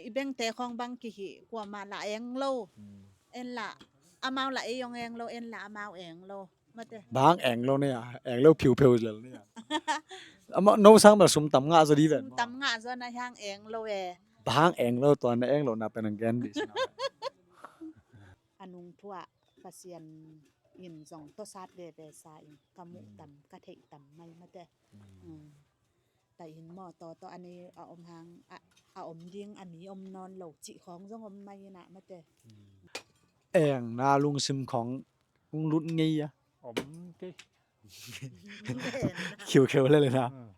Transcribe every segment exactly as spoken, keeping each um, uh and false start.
i bengte khawng bang kihih, kuamah lah eng lo. Hmm. En lah amau lah ei hong eng lo, en lah amau eng lo. Mate. Bang eng lo ne a, eng lo phiupheu lel ne a. Amah no sang bel sum tam ngah zaw di ven. Sum tam ngah zaw na hiang eng lo e. Bang eng lo, tua na eng lo na pen ang gen di. A nungthu ah Pasian in zong tawsat veve sa in ka muh tam, ka theih tam mai mate. Hmm. Tahin maw, tawtaw a nei a om hang, a, a om ding a mi om nawn lo cih khawng zong om mai inah mate. Eng na lungsim khawng ung lut ngei a. Om kei. Khiukheu lel ina. Hmm.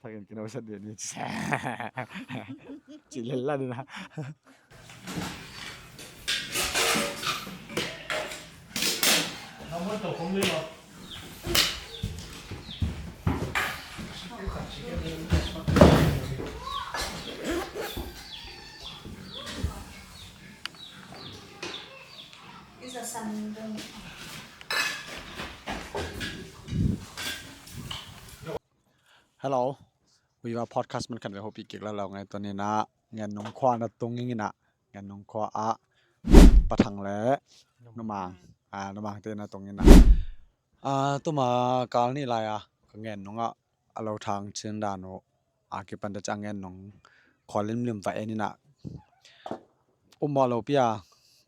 Thakin kino sat dia ni. Ci lel la dina. Hello. Viva podcast man khat ve hopi kik la lo ngai to ni na ngen nong khua na tung ing ina. Ngen nong khua a Pa Thang le Nu Mang. A, Nu Mang te na tung ina. A, tuma kal ni lai a ka ngen nong a a lo thang cin dan uh a kipan ta ca ngen nong khua limlim va en ina. Um mawh lo pia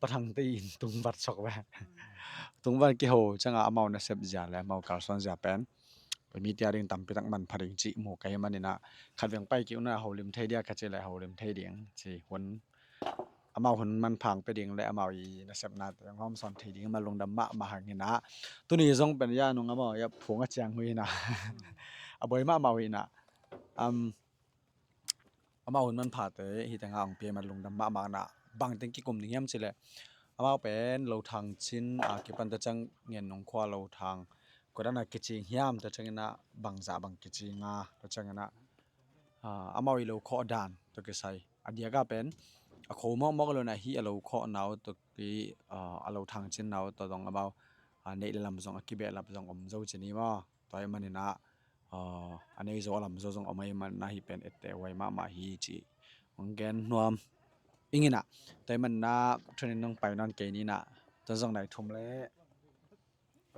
Pa Thang te in tungvat sok ve. Tungvat kiho cianga amau nasep zia le amau kalsuan zia pen Pai mi tia ding tampi tak manpha ding cih mu ka hi maninah khat veng pai kik una holim thei dia ka ci le holim thei ding ci hun amau hun manphang pe ding le amau i nasepna te hong hawmsawn thei ding ma lungdam mahmah hanginah tuni zong pen ia nung amau ia phung a ciang huinah a boi mahmah huinah. Amau hun manphate hih tengah hong pia man lungdam mahmah na bangteng kikum ding hiam cileh amau pen lo thang cin a kipanta ciang ngen nong khua lo thang kodana kicing hiam ta cianginah bangzah bang kicinga ta cianginah amau i lo khawh dan tawh kisai a diaka pen a kho mawkmawk lo na hih a lo khawh nau tawh ki a lo thang cin nau tawh zong amau neih le lam zong a kibehlap zong om zo cini maw. Tua hi maninah a nei zo a lam zo zong om ahi man na hi pen ette huai mahmah hi ci hong gen nuam inginah. Tua hi manna thunin nong pai nawn kei ninah tun zong nai thum le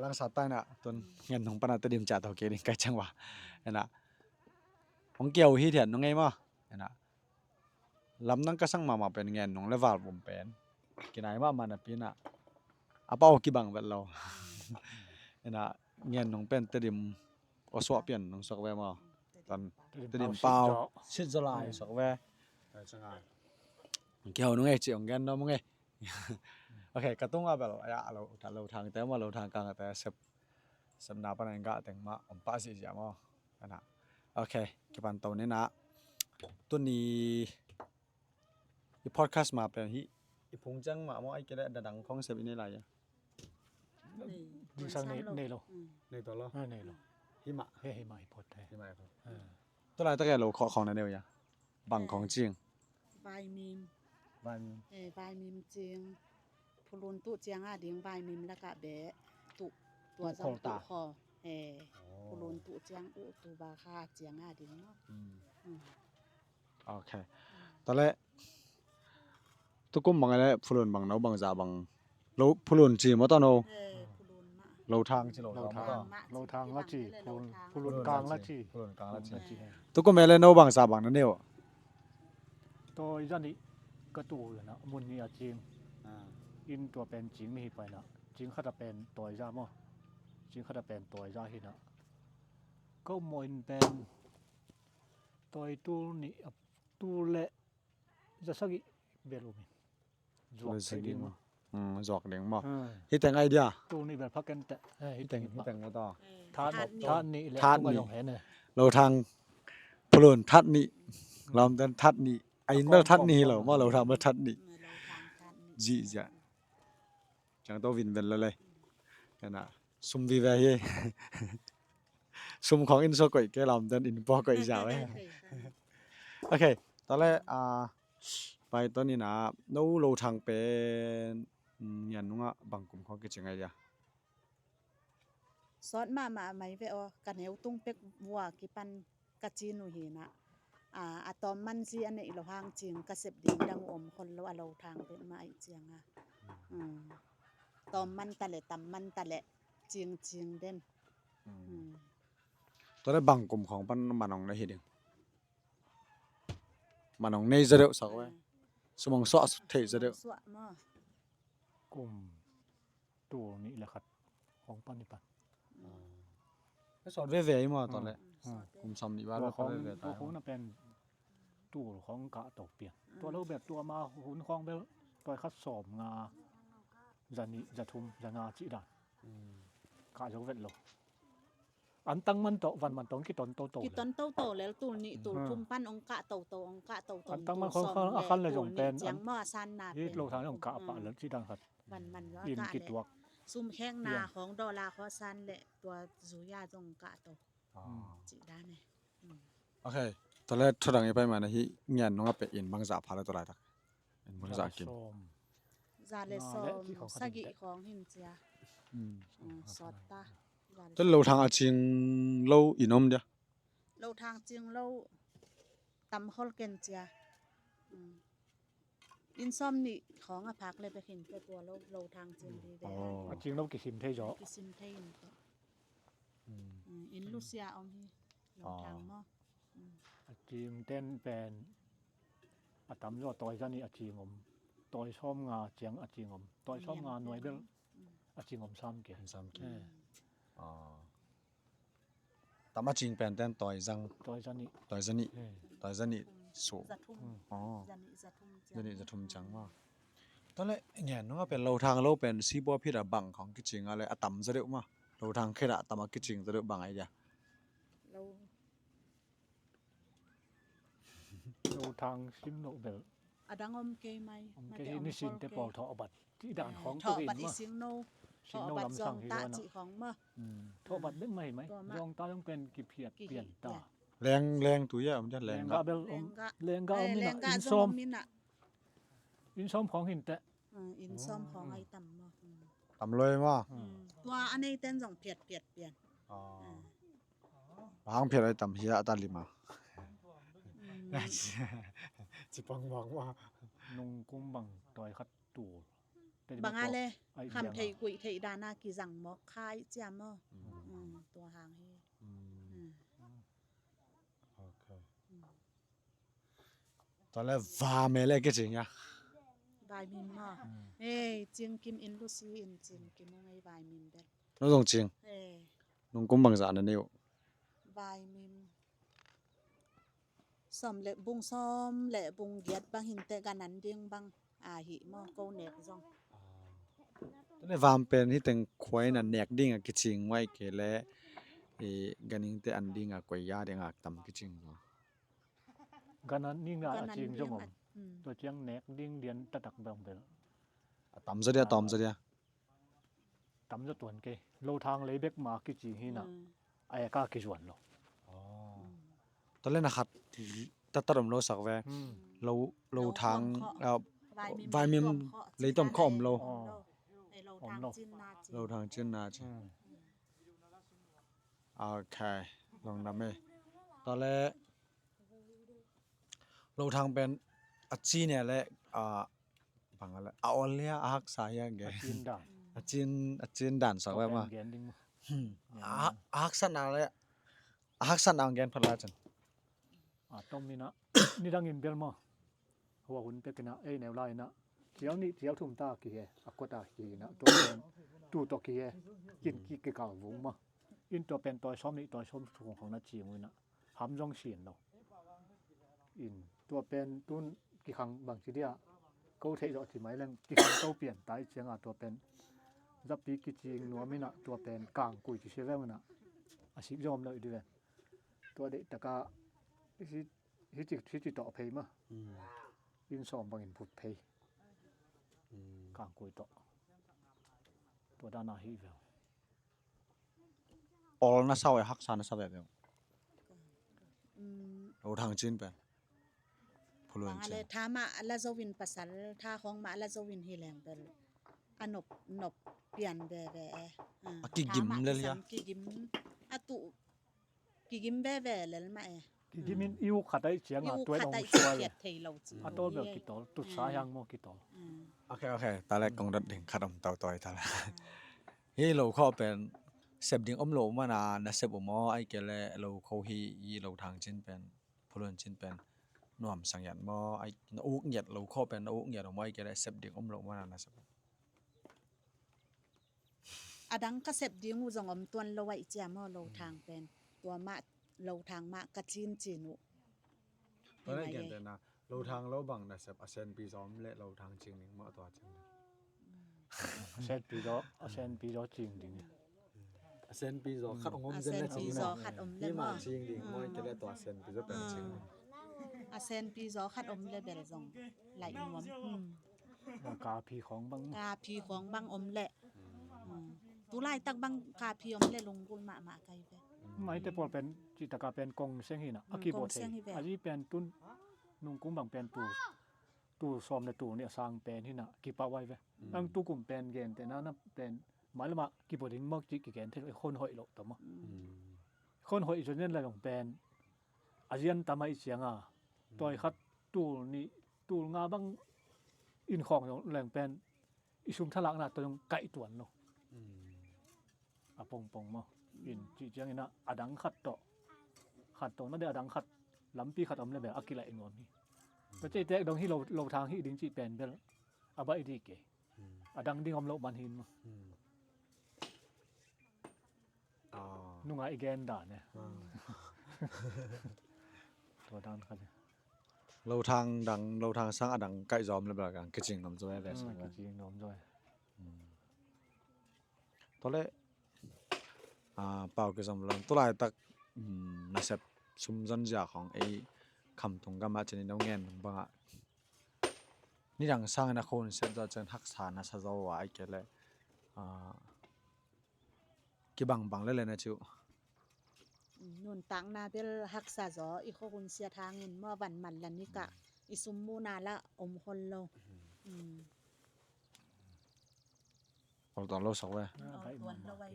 langsa tainah tun ngen nong pana Tedim ca to kei ding kai ciang wa. Enah hong kiau hi thian nong ei maw. Enah lamdang ka sang mahmah pen ngen nong le valvum pen kinai mahmah napi inah a pau kibang vet lo. Inah ngen nong pen Tedim a suah pian nong suak ve maw. Tan Tedim pau sit zaw lai suak ve. Kiho nong ei ci hong gen no mong ei. Ok, ka tunga bel a lo thang te maw lo thang kang te sep sepna pana in gah teng mah om pah zihziah maw. Ana ok kipan to ninah tuni i podcast mah pen hih i phung ciang mah maw ai kei leh dadang khong sep i nei lai a. Nei lo. Nei to lo. Nei lo. Hih mah hih mah i phot. Hih mah i phot. Tulai tak e lo khawh khong na neu ia. Bang khong cing. Vaimim. Vaimim. Vaimim cing. Phulun tuh ciang a ding vaimim lakah beh tuh tua zong tuh khaw. Phulun tuh ciang uh tuh ba kha ciang a ding maw. Ok. Taleh tukum bang le phulun bang no bang za bang lo phulun ci maw tawh no. Lo thang ci lo thang maw tawh. Lo thang la ci. Phulun kang la ci. Phulun kang la ci. Tukum e le no bang za bang na neu. Tawi za nih ka tuh uh inah mun nih a cing. In tua pen cing nih hi painah cing khat a pen tawi za maw. Cing khat a pen tawi za hinah ka um maw in pen tawi tul nih a tul le za sagih bel um in. Zuak thei ding maw. Zuak ding maw. Hih teng idea. Tul nih bel phaken teh. Hih teng hih teng maw tawh. That nih le that nih. Lo thang phulun that nih. Lawmten that nih. A in bel that nih hi lo maw lo thang bel that nih. Zihziah. Ciang to vinven lo lei. Kana sum vive hi. Sum khawng in so koih ke lawmten in pua koih ziau e. Ok. Tale a pai to nina no lo thang pen ngian nungah bang kum khawng kici ngai dia. Sawt mahmah mai ve aw ka neu tung pek vua kipan ka cin uh hinah. a, a tawm man zi a neih lo hang cing ka sep ding dang uh om khol lo, a lo thang peuhmah ahih cianga. Mm. Tawm man ta leh, tam man ta leh, cing cing den. Mm. Tua leh bang kum khawng pan man hong nei hi ding? Man hong nei zaw deuh sak ve. Mm. Sum hong suah theih zaw deuh. Sum hong suah maw. Kum tul nih le khat khawng pan hi pan. Ka sawt veve hi maw, tua leh. Mm. Kum sawm nih val tua khawng, veve ta tua khawng na pen tul khawng kah to pian. Mm. Tua lo bek tua ma hun khawng bel tua khat sawm nga, za nih, za thum, za nga cih dan. Mm. Kah zo vet lo. Antang man tawh, van man tawh kiton toto lel. Kiton toto lel, tul nih, tul thum pan hong kah toto, hong kah toto. Antang man khawng a khan le zong pen ciang maw, a sanna pen. Hih lo thang zong kah pah lel cih dan khat. Van man lo a kah leh. Sum khekna khawng dollar khawng a san leh tua zui a zong kah to. Ah. Cih dan e. Mm. Ok. Tua leh thudang i pai man a hih ngian nung a peh in bangzah pha leh tua laitak. In bangzah kim. Za le sawm sagih khawng hin cia. Mm. Mm, sawt ta. Tua lo thang a cing lo in om dia. Lo thang cing lo tam khol ken cia. Mm. Inn sawm nih khawng a phak le bek hin tua lo, lo thang cing vive. Oh. A cing lo kisim thei zaw. Kisim thei in tua. Mm. Mm, inn lusia om hi. Lo thang maw. Mm. A cing ten pen a tam zaw tawi za nih a cing om. Tawi sawm nga ciang a cing om. Tawi sawm nga nuai bel a cing om sam ke. Om sam ke. Mm. Ah. Tam a cing pen ten tawi zang. Tawi za nih. Tawi za nih. Hmm. Tawi za nih su. Za thum. Hmm. Oh. Za nih, za thum ciang. Za nih, za thum ciang maw. Tua leh ngian nung a pen lo thang lo pen sibua phit a bang khawng kicing a leh a tam zaw deuh maw. Lo thang khit a tam a kicing zaw deuh bang ai dia. Lo Lo thang sim loh bel. A dang om kei mai. Om kei hi, nisim te pawl thawhbat. Cih dan khawng tu hi in maw. Thawhbat i sing no. Sing no lam sang hi zong ta cih khawng maw. Hmm. Thawhbat bek mai mai. Zong ta zong pen kiphiat pian ta. Leng, leng tu ya om dia leng ga. Leng ga bel om. Leng ga. Leng ga om in a. Inn sawm. Inn sawm khawng hin teh. Hmm, inn sawm khawng ai tam maw. Hmm. Tam loi maw. Hmm. Tua a nei ten zong phiat phiat pian. Ah. Hmm. Hang phiat ai tam hi a ta lima. Mm. Ci pang bang ma. Nung kum bang tawi khat tul. Bang a le kham thei kuih thei dana kizang mawk khai cia maw. Mm. Mm, tua hang hi. Mm. Mm. Ok. Mm. Tua le vame le kicing ya. Vaimim maw. Mm. Ei, cingkim in lusi in cingkim ung ei vaimim bel. No zong cing. Ei. Nung kum bangzah na nei uh. Vaimim. Sawm le bung sawm le bung giat bang hinte gan an ding bang ahi maw ko nek zong. Tene vam pen hi teng khuai na nek ding a kicing ngai ke le, eh, gan hinte an ding a koi ya ding a tam kicing zong. Gan an ding a cing zong om. Tua ciang nek ding dian tatak bang bel. A tam zadia, a tawm zadia. Tam zaw tuan kei. Lo thang lei bek ma kicing hi na. Mm. A eka kizuan lo. Oh. Tua le na khat tatat om lo sak ve. Mm. Lo, lo thang, ah, vaimim lei tom kha om lo. Oh. Om lo. Lo thang cin na cin. Mm. Ok. Long dam e. Tua le lo thang pen a cin e le, ah, bang a le, a awl hia, a haksa hia gen. A cin dan. A cin, a cin dan sak ve ma. Gen ding ma. Hmm. A, a haksa na le, a haksa na gen phat la cin. A tom ina, nidang in bel ma. Hua hun pek ina, ei neu la ina. Cial nih, cial thum ta kihe, a kua ta kihe ina. Tua pen, tu to kihe. Kin ki ke kal vung ma. In tua pen tawi sawm nih, tawi sawm thum khong na ci mu ina. Ham zong sin lo. In tua pen tun kikhang bang ci dia ko theih zawh ci mai leng kikhang ko pian tai cianga tua pen zapi kicing nuam ina tua pen kangkui ci sia veng ina a sik zong om lo i di ven. Tua deih taka hici tawh phei ma. Mm. Inn sawm bangin phut phei. Mm. Kangkui tawh. Tua dana hi veng. Awl na sa uh e, haksa na sa veve uh. Mm. Lo thang cin pen. Phulun cin. Bang a le tha mah la zo in pasal, tha khawng mah la zo in hi leng bel. A nop, nop pian veve e. Ah, a kigim lel hia. Kigim, a tu, kigim veve lel mah e. Kidim in i uk khat ahih ciangin a tuai in hong suai. A tawl bel kitol, tutsa hiang maw kitol. Ok, ok. Tua leh kong dot ding khat om tawi tawi ta leh. Hih lo khawh pen sep ding om lo manin a na sep uh maw, ahih kei leh lo khawh hih, hih lo thang cin pen, phulun cin pen nuam sa ngiat maw, ahih na uk ngiat, lo khawh pen na uk ngiat uh maw, ahih kei leh sep ding om lo manin a na sep uh? A dang ka sep ding uh zong om tuan lo ahih ciang maw, lo thang pen tua mah, lo thang mah ka cin cin uh. Tua na gen tena lo thang lo bang na sep, a senpi zaw om leh lo thang cing ding maw, tua cing ding? A senpi zaw, a senpi zaw cing ding. A senpi zaw khat ong om zen leh cing ding. Hih mah cing ding maw, ahih kei leh tua a senpi zaw pen cing ding. A senpi zaw khat om leh bel zong laih nuam. Ka phi khawng bang. Ka phi khawng bang om leh. Tu laitak bang ka phi om leh lunggulh mahmah ka hi ve. Maite pawl pen cih taka pen kong seng hi na a kibawh thei. A zi pen tun nungkum bang pen tu, tu sawm le tu nih a sang pen hi na kipah uh ahi ve. Nang tukum pen gentehna na pen mailam ah kibawh ding maw cih kigen thei lo, i khon hoih loh tawh maw. Khon hoih zon zen la zong pen a zian tam ahih ciangin a tawi khat tul nih tul nga bang in khawng zong leng pen i sum thalakna tawh zong kaih tuan lo. A pongpong maw. In cih ciangin a dang khat tawh, khat tawh na deh a dang khat, lampi khat om leh bel a kilaih nuam hi. Tua cih tek dong hi lo, lo thang hih ding cih pen bel a baih dih kei. A dang ding om loh man hin maw. Nungah i gen dan e. Tua dan khat e. Lo thang dang, lo thang sang a dang kaih zaw om leh bel kicing nuam zaw e ve. Kicing nuam zaw e. Tua leh, ah, Pau Kizom Lon, tu laitak, um, na sep sum zon zia khawng ei Khamtung gamah cin i no ngen nung bangah nidang sangin a khawh hun sep zawh ciang haksa na sa zaw uh a, ahih kei leh, ah, kibang bang lel e na ci uh. Nuntakna bel haksa zaw, i khawh hun siat hangin maw, van man la nik ah i sum muhna lah om khol lo. Ol tuan lo sak ve.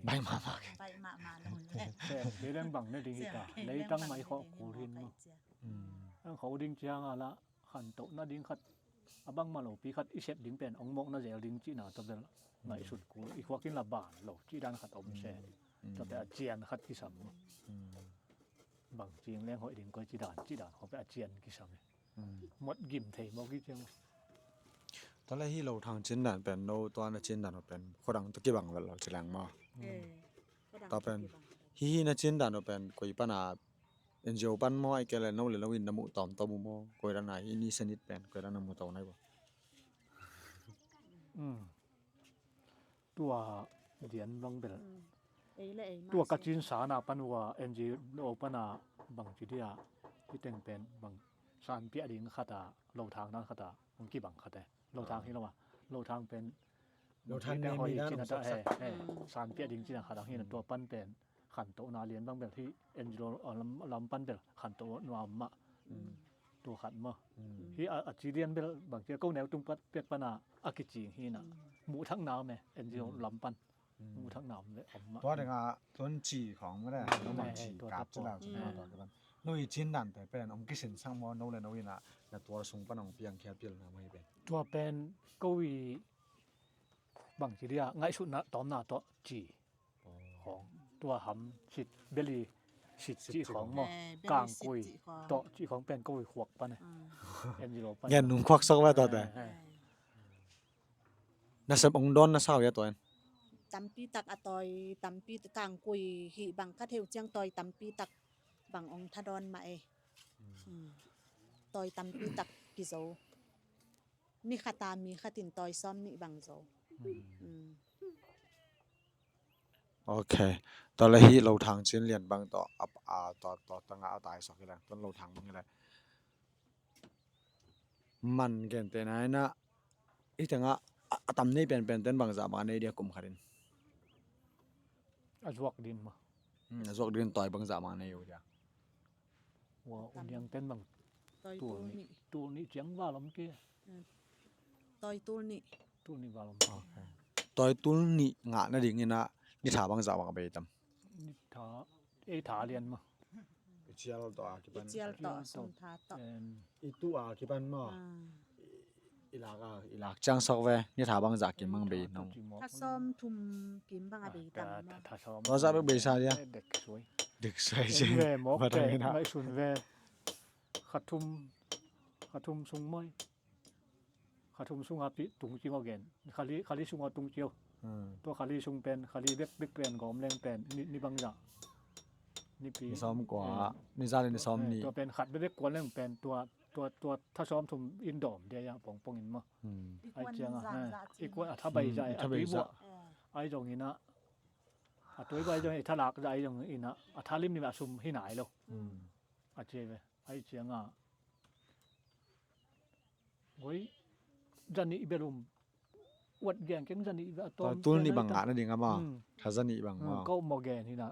Baih mahmah ke. Baih mahmah lo ve. Sep kei leng bang na ding hi ta. Leitang mah i khawh kul hin maw. Ang khawh ding ciang a lah khantohna ding khat, a bangmah lopi khat i sep ding pen ong mawkna zel ding cihna tawh bel ngaihsut kul. I khuak in la ban lo cih dan khat om se. Tua pen a cian khat kisam. Bang cing leng hoih ding koi cih dan, cih dan khawng pen a cian kisam. Mot gim thei mawk i ciang. Tua leh hih lo thang cin dan pen no tua na cin dan uh pen khuadang tawh kibang vel lo ci leng maw? Tua pen hih, hih na cin dan uh pen koi pan a, N G O pan maw, ahih kei leh no le no in na muh tawm tawm uh maw? Koi dan a hih ni senit pen koi dan na muh tawm nai maw? Tua dian bang bel. Tua ka cin sana pan uh a N G O pan a bang ci dia, hih teng pen bang sanpiah ding khat a, lo thang dan khat a hong kibang khat e. Lo thang hi lo a, lo thang pen lo thang pen nem hoih i dan cin a ta he, sanpiah ding cin a khat a hi na, tua pan pen khantohna lian bang bel hih N G O lam, lam pan bel khantoh nuam mah. Tua khat maw. Hih a, a ci lian bel bang ci a ko neu tung pat piak pan a, a kicing hi na. Muh thak na om e, N G O lam pan. Muh thak na om le om mah. Tua ding a tun ci khawng mah le, no mang ci kap ci lau ci na tua ke ban. No i cin dan te pen ong kisin sang maw, no le no in a na tual sung pan ong piang khia pil na maw hi pen. Tua pen ko i bang ci dia ngaihsutna tawmna tawh ci khawng, tua ham sit, beli sit cih khawng maw, kangkui tawh cih khawng pen ko i khuak pan e. N G O pan. Ngen nung khuak sok va tua te. Na sep ong dawn na sau ia tua in. Tampi tak a tawi tampi, kangkui hih bang ka theu ciang tawi tampi tak bang ong tha dawn mah e. Tawi tampi tak kizo. Ni khat a mi khat in tawi sawm nih bang zo. Ok. Tua leh hih lo thang cin lian bang tawh a, a, tua, tua tangah a tai suak hi leng, tuan lo thang bang hi leng. Man gentehna in a, hih tengah a, a tam nei penpen ten bangzah bang a nei dia kum khat in? A zuak din maw? A zuak din tawi bangzah bang a nei uh dia? Ua, u niang ten bang tul nih, tul nih ciang val om kei. Tawi tul nih. Tul nih val om. Tawi tul nih ngah nadingin a ni tha bangzah bang a bei tam? Ni tha, ei tha lian maw? cial tawh a kipan. I cial tawh, sum tha tawh. I tu a kipan maw? Ah. I, i lak a, i lak ciang sawk ve, ni tha bang zah kim bang bei nong. Tha sawm thum kim bang a bei tam maw? Tha sawm. Tua zah bek bei sa dia. Dek suai. Dek suai ci. Ve mawk. Mai sun ve. Kha thum, kha thum sung mai. Kha thum sunga pi tung ci ngawh gen. Kha li, kha li sungah tung ci uh. Hmm. Tua kha li sung pen, kha li bek, bek pen, gawm leng pen, ni, ni bangzah. Ni pi. Ni sawm kua, eh, ni za le ni sawm eh, nih. Tua pen khat bek, bek kuan leng pen, tua, tua, tua tha sawm thum in dawm dia ya pong pong in maw. Hmm. Ai ciang a, eh, i kuan a tha bai zah, hmm, a tha bai zah. Ai zong in a, a tui bai zong i tha lak zah ai zong in a, a tha lim lim a sum hi nai lo. Hmm. A ci ve, ai ciang a. Goi, zanih bel um. Uat gen keng zanih bel a tawm. Tul nih bang ngah na ding a maw? Hmm. Tha zanih bang maw? Ko maw gen hi na.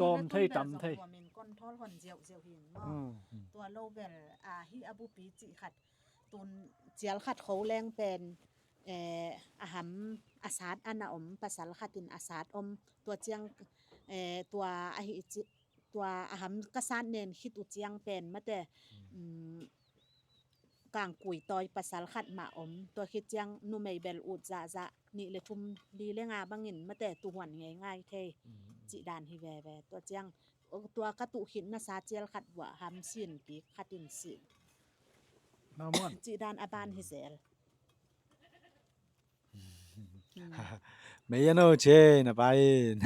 Tawm thei tam thei. Control hon ziau ziau hi maw? Hmm. Tua lo bel a hi a bupi cih khat. Tun cial khat kho leng pen, eh, a ham a sat a na om, pasal khat in a sat om. Tua ciang, eh, tua a hi ci, tua a ham ka sat nen khit uh ciang pen mate, mm, kangkui tawi pasal khat mah om. Tua khit ciang numei bel ut zahzah nih le thum li le nga bangin mate tuhuan ngeingai thei. Mm. Cih dan hi veve. Tua ciang tua ka tuh khit nasa cial khat buah ham sin pi khat in si. Cih dan a ban hi zel. Mei a no che na pa in.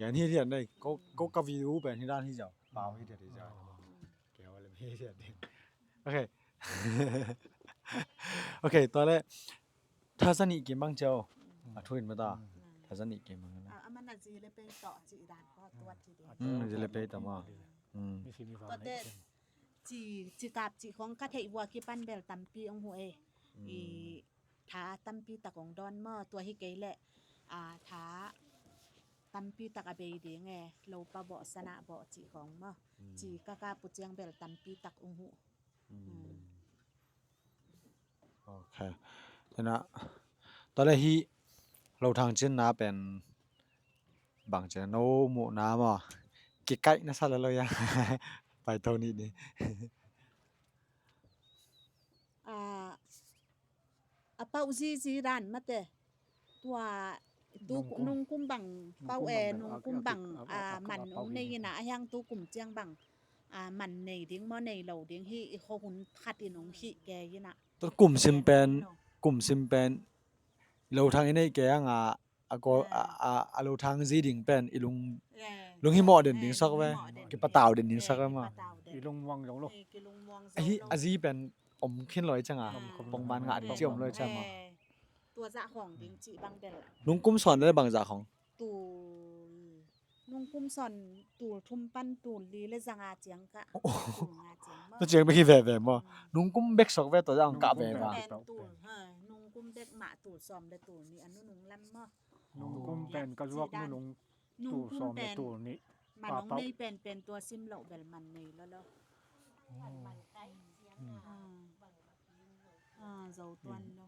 Yan hi thian dai. Ko, ko ka video pen hi dan hi zau. Pau hi thian hi zau. Keu le mei hi thian dai. Ok. Ok, tua le. Tha zanih kim bang ciau. A thu in mata. Tha zanih kim bang. A, a man a zi le pei tawh ci dan ko tua ci ding. Mm, zi le pei tawh maw. Mm. Tua te ci, ci kap ci khong ka theih vua kipan bel tampi ong hu e. I tha tampi tak ong dawn maw, tua hi kei leh, a, tha tampi tak a bei ding e, lopa bawh, sana bawh ci khong maw. Mm. Ci ka kap uh ciang bel tampi tak ong hu. Mm. Ok. Tena, tua le hi, lo thang cin na pen, bang cin, no muhna maw, kikaih na sa le lo ya. Pai tho ni ni. A, a pauh zizi dan mate. Tua tu nungkum bang pauh e, nungkum bang, a, man ong nei ina, a hiang tu kum ciang bang, a, man nei ding maw, nei lo ding hi, i kho hun khat in ong khih ke ina. Tua kum sim pen, kum sim pen, lo thang i nei ke ang a, a ko, a, a, a lo thang zi ding pen, i lung, lung hi mawh den ding sak ve, kipatau den ding sak ve maw. I lung muang zong lo. A hi, a zi pen, om khin loi ciang a, pongman ngah ding ci om loi ciang maw. Tua zah khawng ding cih bang bel. Nungkum sawn le bang zah khawng? Tul, nungkum sawn tul thum pan tul li le za nga ciang ka. Tul nga ciang maw. Tua ciang bek hi veve maw. Mm. Nungkum bek sawk ve tua zah khawng ka veve. Pen tul, ha, nungkum bek mah tul sawm le tul nih a nunung lam maw. Nungkum pen ka zuak nunung tul sawm le tul nih. Man ong nei pen pen tua sim loh bel man nei lo lo. Ah, zo tuan lo.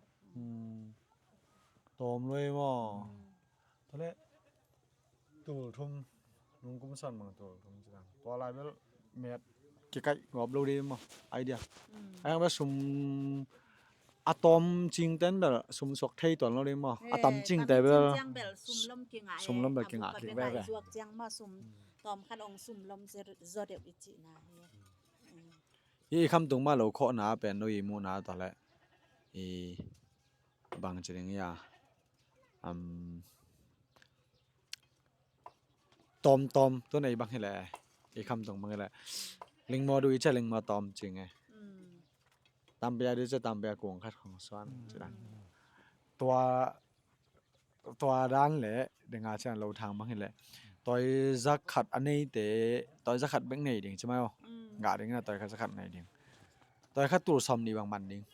Tawm lo hi maw? Tua le tul thum, nungkum sawn bang tul thum ci dan. Tua lai bel met kikaih gawp lo ding maw? Idea. Ai bel sum a tawm cing ten bel sum suak thei tuan lo ding maw? A tam cing te bel sum lom bel kingah kik veve. Zuak ciang maw sum tawm khat ong sum lom zaw deuh i cihna hi. I, i khamtung mah lo khawhna pen no i muhna tua le i bang ci ding ia, um, tawm tawm tu nei bang hi le i khamtung bang hi le lingmaw du i cia lingmaw tawm cing e. Tampia du i cia tampia kung khat khong suan ci dan. Tua tua dan le denga cian lo thang bang hi le tawi za khat a neite tawi za khat bek nei ding ci mai aw. Ngah ding na tawi khat za khat nei ding. Tawi khat tul sawm nih bang man ding.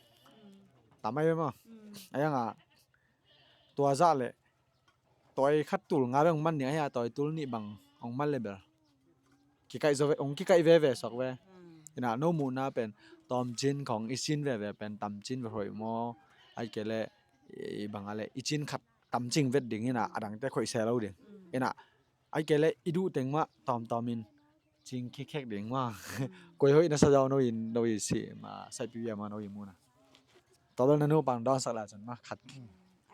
Tam ai bem aw. Ai anga tua zah le tawi khat tul nga bek hong man ding ai a tawi tul nih bang hong man le bel kikaih zaw ve, hong kikaih veve suak ve. Ina no muhna pen tawmcin khong i cin veve pen tamcin ve hoih maw? Ai kei le i bang a le i cin khat tamcing vet ding ina a dangte khoih se lo ding. Ina ai kei le i duh teng mah tawmtawm in Ting khikhek ding mah. Koi hoih na sa zaw no in, no i si ma, sai pi bia ma no i mu na. Tua bel na nu pang dawn sak la cun ma khat.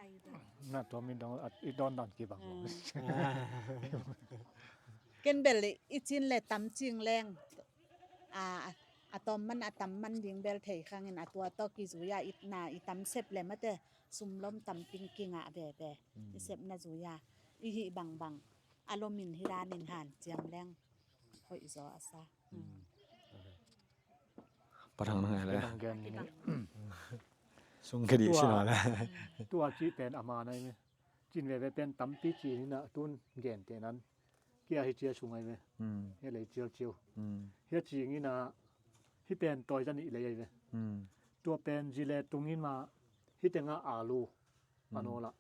Ai da. Na tua mi dong, a, i dawn dawn ki bang. Ken bel i cin le tam cing leng. A, a tawm man a tam man ding bel thei khangin a tua tawh kizui a i na i tam sep le mate sum lom tam ping kingah veve. I sepna zui a i hih bangbang a lomin hi danin hanciam leng hoih zaw a sa. Pathang na ngai le. Sung kedi sina le. Tua ci pen ama nai me. Cin veve pen tampi cin ina tun gen tenan. Kia hi cia sung ai ve. He lei cial ciu. Hia cing ina hi pen toi zan i lei ai ve. Tua pen zile tungin ma hi tenga alu. A nawl ah.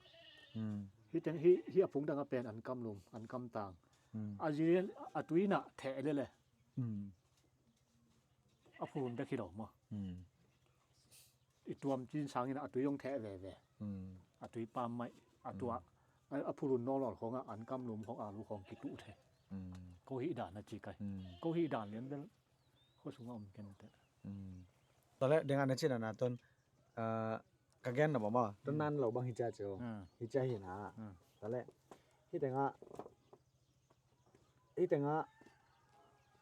Hi teng hi, hi a phung dang a pen an kam lum, an kam tang. A zi a tui nah theh lele. A phun bek hi lo maw. I tuam cin sangin a tui hong theh veve. A tui pam maih a tua. A, a phulun nawlnawl khawngah an kam lum khawng alu khawng kituh thei. Ko hih dan a ci kai. Ko hih dan lian bel khuasungah om kente. Tale dengah na cin a na ton, ah, ka gen na bawm aw. Ton nan lo bang hi cia cio. Hi cia hi na. Tale hi tengah, hi tengah,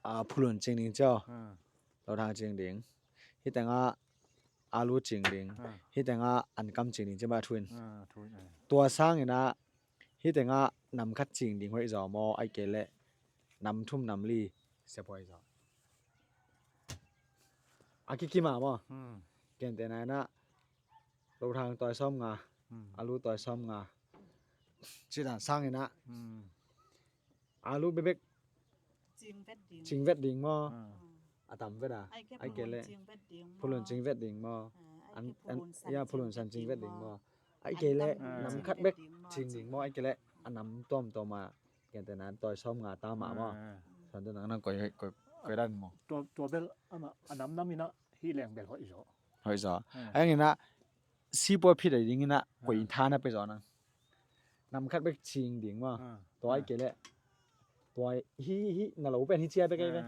ah, phulun cing ding cio. Lo thang cing ding. Hi tengah alu cing ding. Hi tengah an kam cing ding ci mah thuin. Tua sangin ah hi tengah nam khat cing ding hoih zaw maw, ai kei leh nam thum nam li sep hoih zaw. A kikima maw. Kente nainah lo thang tawi sawm nga, alu tawi sawm nga. Cidan sangin ah alu bebek cing vet ding maw. A tam vet a ai kei leh phulun cing vet ding maw. An, an, ya phulun san cing vet ding maw. Ai kei leh nam khat bek cing ding maw. Ai kei leh a nam tuamtuam a kente nan tawi sawm nga ta mah maw. San tu nang nang koi, koi, koi dan maw. Tua, tua bel ama a nam nam ina hi leng bel hoih zaw. Hoih zaw. Ai ang ina sipua phit ai ding ina koi in tha na pe zaw nang. Nam khat bek cing ding maw. Tua ai kei leh tua hi, hi na lo pen hi cia bek ai ve.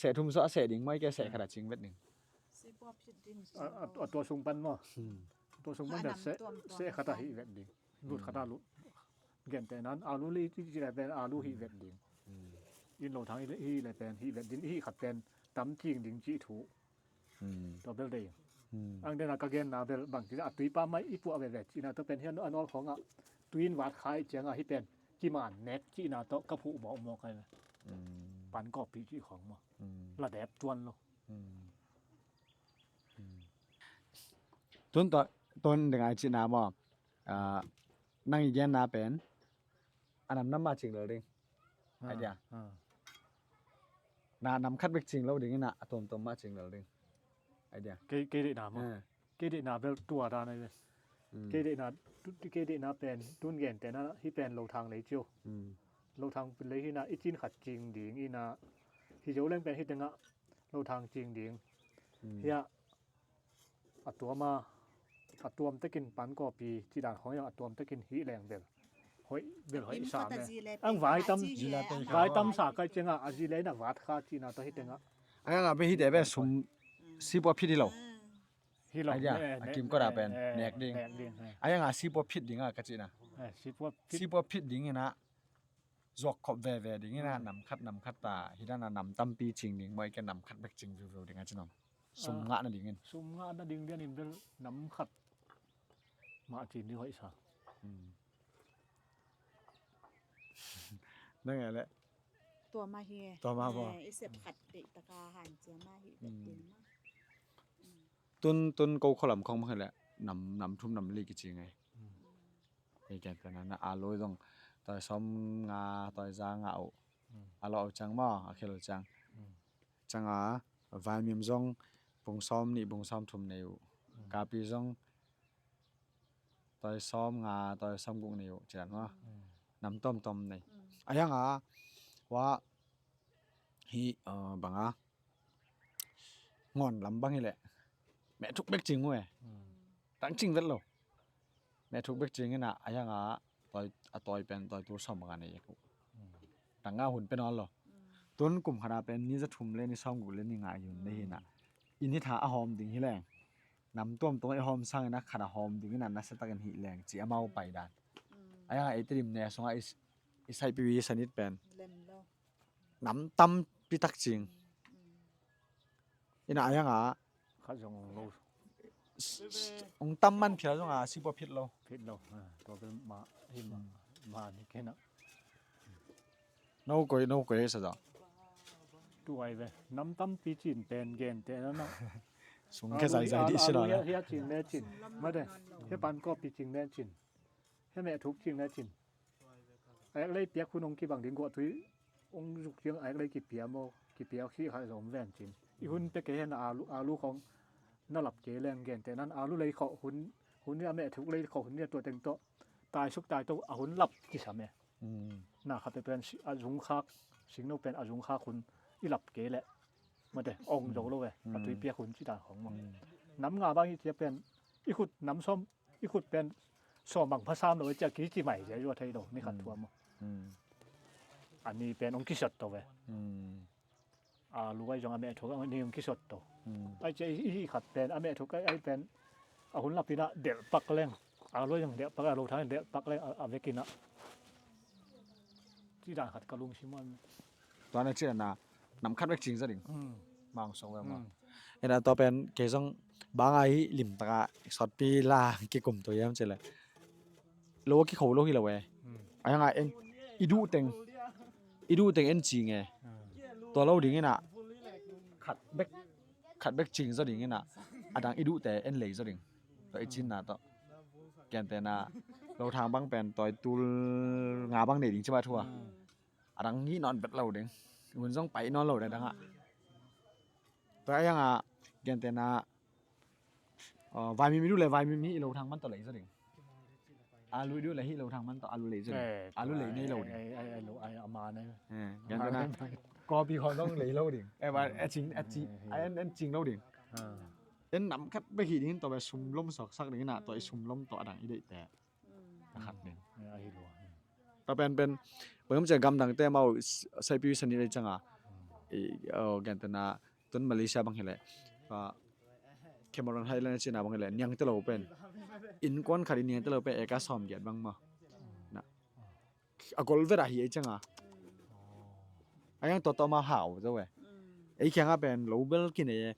Seh thum sawh a seh ding maw, ai kei seh khat a cing vet ding. A, a, a tua sung pan maw. Tua sung pan seh, seh khat a hih vet ding. Lut khat a lut. Gente nan alu li ci ci le pen alu hih vet ding. In lo thang hih le pen hih vet ding, hih khat pen tam cing ding cih thu. Tua bel dei. Ang dena ka genna bel bang cina a tui pa mai i puah veve cina tua pen hian a nawl khawngah tui in vat kha i cianga hi pen kiman nek cina tawh ka phuh mawkmawk ai ve. Pan kawpi cih khawng maw. La dep tuan lo. Tun tawh, tun ding ai cina maw. Ah, nang i genna pen a nam nam mah cing lel ding. Ai dia. Na nam khat bek cing lo ding ina a tuamtuam mah cing lel ding. Ai dia. Kei, kei deihna maw. Kei deihna bel tua dan ai ve. Kei deihna, tu, kei deihna pen tun gente na hi pen lo thang lei cio. Lo thang lei hina i cin khat cing ding ina hi zo leng pen hi tengah lo thang cing ding. Hia a tuam a, a tuam tekin pan kawpi cidan khawng a tuam tekin hih leng bel hoih, bel hoih sa me. Ang vai tam, vai tam sa kai cianga a zi le na vat kha cina tawh hi tengah. Ai ang a be hi te be sum sipua phit hi lo. Hi lo. Ai dia, a kim kawt a pen nek ding. Ai ang a sipua phit ding a ka cina. Sipua phit ding ina zuak khop veve ding ina nam khat nam khat ta hi dana nam tampi cing ding maw, ai kei nam khat bek cing viuviu ding a cinom. Sum ngah nadingin. Sum ngah nading dianin bel nam khat mah cin ding hoih sa. Nang e le. Tua mah hi e. Tua mah maw. I sep khat deih taka hanciam mah hi vet ding mah. Tun, tun ko khualam khawng mah hi le nam, nam thum nam li kici ngai. Hei kente na, na a lui zong tawi sawm nga, tawi za nga uh. A lawh uh ciang maw, a khel uh ciang. Cianga vaimim zong bung sawm nih, bung sawm thum nei uh. Kapi zong tawi sawm nga, tawi sawm guk nei uh cian maw. Nam tawmtawm nei. A hianga wa hi, uh, banga ngawn lam bang hi leh mehthuk bek cing uh e. Tang cing vet lo. Mehthuk bek cing ina a hianga tawi, a tawi pen tawi tul sawm banga nei uh. Tang nga hun pen awl lo. Tun kum khat ah pen ni za thum le ni sawm guk le ni nga i hun le hi na. I ni tha a hawm ding hi leng, nam tuamtuam i hawm sangin a khat a hawm dingin a nasa takin hi leng ci amau pai dan. A yang a ei Tedim ne sungah i, i saipih i sanit pen nam tampi tak cing. Ina a yang a khat zong ong lo. Ong tam man phial zong a si pua phit lo. Phit lo. Tua pen ma hi ma ma ni kena. No koi no koi sa zong. Tu ai ve nam tampi cin pen gen te na na. Sung khe zai zai di si lo na. Hia cin le cin. Ma de. Hia pan ko pi cin le cin. Hia me thuk cin le cin. Aek lei piak hun ong kibang ding guah tui ong zuk ciang aek lei kipia maw, kipia khi kha zom ven cin. I hun pia kei hen a alu, alu khong na lap kei leng gen te nan alu lei khawh hun, hun ni a meh thuk lei khawh hun ni a tua teng tawh tai suk tai to a hun lap kisam e. Na kha pe pen a zung khak, singno pen a zung khak hun i lap kei leh mate ong zo lo e. A tui piak hun ci dan khong mah. Nam nga bang i cia pen i khut nam sawm i khut pen sawm bang pha sam lo e cia kici mai cia zua thei lo ni khat thuam maw. A ni pen ong kisot to ve. A lu ai zong a meh thuk a ni ong kisot to. Ai cia i khat pen a meh thuk ai pen a hun lapin a delh pak leng. A lu ai zong delh pak a lo thang delh pak leng a vekin a ci dan khat ka lungsim an. Tua na ci dan a nam khat vek cing za ding. Mang song vek maw. Ina tua pen kei zong bang a hi lim taka sawtpi la kikum to hiam ci le lo a kikho lo hi lo e. A yang a en i duh teng i duh teng en cing e. Tua lo ding ina khat bek khat bek cing zo ding ina a dang i duh te en lei zo ding. Tua i cin na tawh kente na lo thang bang pen toi tul nga bang nei ding ci ba thua. A dang ngih nawn bet lo ding. Hun zong pai nawn lo ding a dang ah. Tua a yang a kente na vaimim i duh le vaimim hi lo thang man tawh lei zo ding. Alu i duh le hi lo thang man tawh alu lei zo ding. Alu lei nei lo ding. Kawpi khawng zong lei lo ding. A en cing lo ding. En nam khat bek hi ding tawh ve sum lom sawksak ding ina tawh i sum lom tawh a dang i deihte. A khat ding. Tua pen pen bangam cia gamdangte mau saipi sani lei canga. Gentena tun Malaysia bang hileh Cameron Highland cina bang hileh niangte lo pen innkuan khat i niangte lo pen eka sawm giat bang maw. A gol vet ahi ei canga. A yang tawtawm a hau zo e. Ei khiangah pen lo bel kinei e.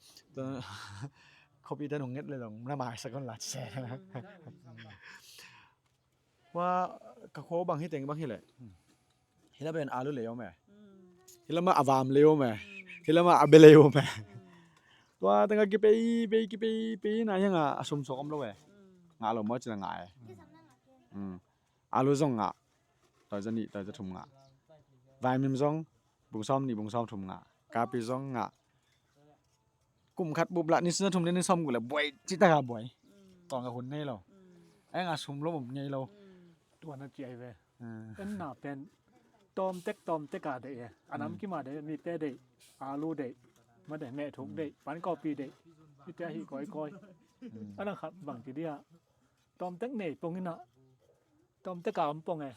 Khopi ten hong nget le zong na maisak hon lat se. Wa ka kho bang hi teng bang hileh hila pen alu lei om e. Hila ma a vam lei om e. Hila ma a be lei om e. Tua tengah kipei pei kipei pei na hianga a sum suak om lo e. Ngah lo maw cila ngah e. Alu zong ngah. Toiza nih toiza thum ngah. Vaimim zong bung sawm nih bung sawm thum ngah. Kapi zong ngah. Kum khat bup lah ni sawm thum ni sawm guk le buai citaka buai. Tawng a hun nei lo. Ai nga sum lo om ngei lo. Tua na ci ai ve. En na pen tawmtek tawmtek a deih e. A nam kim a deih, mite deih, alu deih, ma deih, mehthuk deih, pankawpi deih. Mite ahi kawikawi. A nang khat bang ci dia tawmtek nei pong ina tawmtek a om pong e.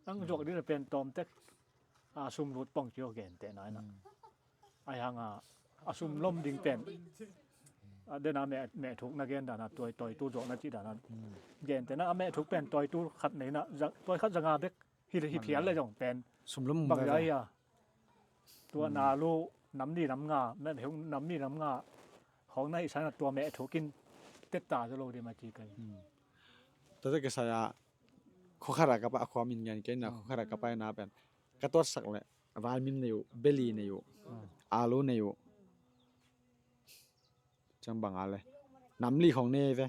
Ang zuak ding pen tawmtek a sum lut pong ci aw gentehna ina. Ai hanga a sum lom ding pen a dena mehthuk na gen dana toitu zuak na ci dana. Gentehna a mehthuk pen toitu khat neina toi khat zanga bek hi phial le zong pen sum lom bang zai a. Tua na lu nam ni nam nga mehthuk nam ni nam nga khawng na hi sana tua mehthuk in tetta zo lo ding ma ci kai. Tua te kisai a khuakhara ka pa a khua min ngian kei na khuakhara ka pa na pen ka tuatsak le vaimim nei uh, beli nei uh, alu nei uh. Ciang bang a le namli khong nei ve.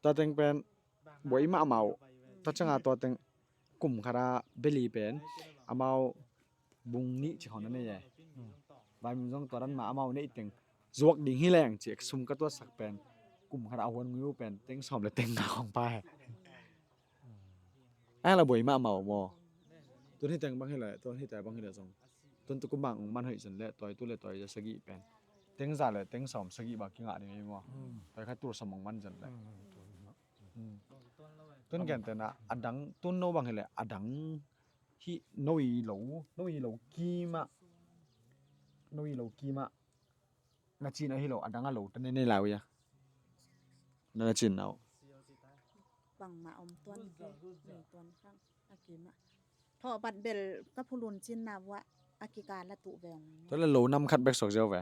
Tua teng pen buai mahmah uh. Tua cianga tua teng kum khara beli pen amau bung nih ci khong na nei e. Vaimim zong tua dan ma amau nei teng zuak ding hi leng ci sum ka tuatsak pen kum khara a huan ngui uh pen teng sawm le teng nga khong pa he. Ai la buai mahmah uh maw. Tun hi teng bang hi le tun hi teng bang hi le zong tun tukum bang ong man hoih zon le toitu le toiza sagih pen teng za le teng sawm sagih bang kingah ding hi maw. Toi kha tur sawm ong man zon le tun gentehna a dang tun no bang hi le a dang hi no i lo no i lo kimah No i lo kima na cin ahi lo, a dang a lo ta nei nei lai uh ia. Na na cin nau. Bangmah om tuan, nei tuan khang a kima. Thawh bat bel ka phulun cin na uah a kika la tuh ve ong. Tua la lo nam khat bek sok ziau ve.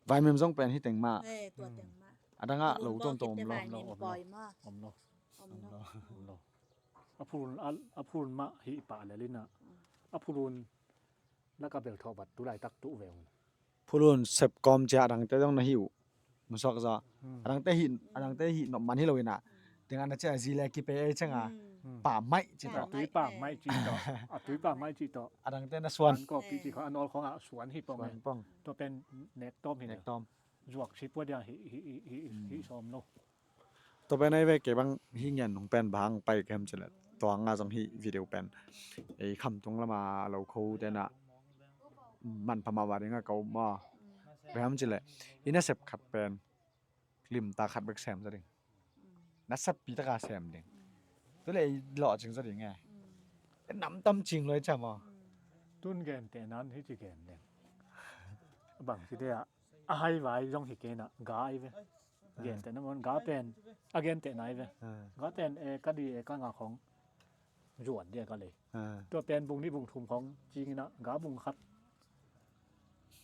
Vaimim zong pen hi teng mah. Tua teng mah. A dang a lo tuamtuam om lo. Vaimim pawi mah. Om lo. Om lo. Om lo. A phulun, a, a phulun mah hi pah lel ina. A phulun la ka bel thawh bat tu laitak tuh ve ong. Phulun sep kawm cia a dangte zong na hi uh. Musuak zaw. A dangte hi, a dangte hi nop man hi lo ina. Tengah na cia zi le kipe ei cianga. Pa maih ci tawh. A tui pa maih ci tawh. A tui pa maih ci tawh. A dangte na suan. An kawpi ci khawng, a nawl khawngah suan hi pong. Suan pong. Tua pen nek tawm hi. Nek tawm. Zuak si pua dia hi, hi, hi, hi, hi sawm lo. Tua pen ai ve kei bang hi ngian nung pen bang pai kem cile. Tua nga zong hi video pen. Ei kham tung lama lo kho tena. Man pha ma wa dinga kau ma. Ve ham cile. Ina sep khat pen. Limta khat bek sem za ding. Na sep pi taka sem ding. Tu le ei lo cing za ding e. Nam tam cing lo ei cha ma. Tun gen te nan hi ci gen ding. Bang ci dia. A hai vai zong hi kena ga ai ve. Gen te na mon ga pen. A gen te nai ve. Ga pen e ka di e ka nga khong. Zuan dia ka lei. Tua pen bung ni bung thum khong cingina ga bung khat.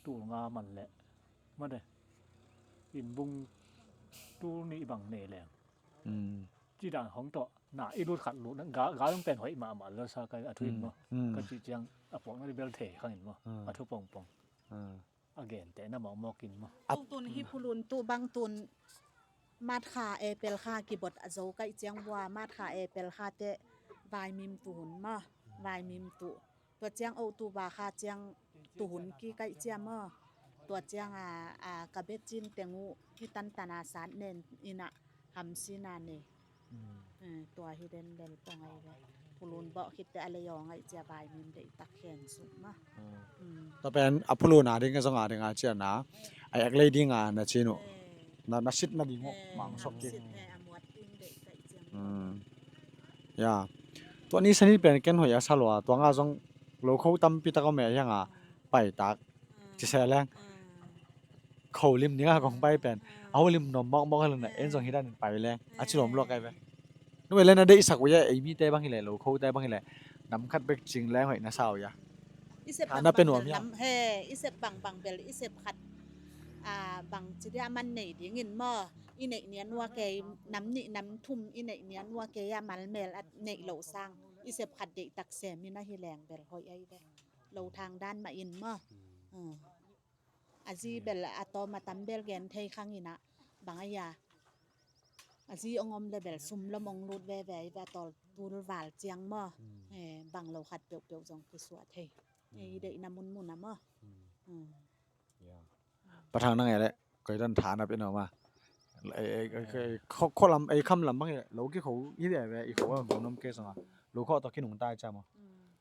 Tul nga man le. Ma de. In bung tul ni bang ne leng. Ci dan khong tawh na i lut khat lut na ga, ga zong pen hoih mahmah lo sa ka a thu in maw. Ka ci ciang a puak na di bel thei khang in maw. A thu pongpong. A gen te na mawkmawk in maw. Tun hi phulun tu bang tun mat kha e pel kha kibot a zo kaih ciang bua mat kha e pel kha te vaimim tu hun maw. Vaimim tu. Tua ciang o tu ba kha ciang tu hun ki kaih ciang maw. Tua ciang a, a ka bet cin teng uh hi tan tan a sat nen ina ham sina ne. Tua hi den del pong ai ve. Phulun bawh khit te a lei aw ngaih cia vaimim deih tak khen suk ma. Tua pen a phulun a ding a zong a ding a cia na a ek lei ding a na cin uh. Na, na sit na ding uh mang sok ding. Sit he a muat ding deih tak ciang. Ya. Tua ni sani pen ken hoih a sa lua tua nga zong lo kho tampi tak om e hiang a pai tak. Ci se leng. Kho lim ding a kong pai pen a ho lim nuam mawkmawk hi lo na en zong hi dan in pai leng a ci lawm luak ai ve. Nu e le na deihsak uh ia ei mite bang hi le lo khote bang hi le nam khat bek cing leng hoih na sa uh ia. I sep bang bang bel nam he i sep bang bang bel i sep khat bang ci dia man nei dingin maw. I neih nian ua kei nam nih nam thum i neih nian ua kei a malmel a neih lo sang i sep khat deih tak semin a hi leng bel hoih ai ve. Lo thang dan mah in maw. A zi bel a tawm a tam bel gen thei khang ina bang a ia. A zi ong om le bel sum lom ong lut veve ai ve a tawl tul val ciang maw. Bang lo khat peuhpeuh zong kisuah thei. Ei deihna munmun a maw. Pathang nang e le koi dan tha na pe no ma. Kho lam ei kham lam bang e lo ki kho i ve ve i kho a kho nom ke sanga lo kho to ki nung tai cha maw.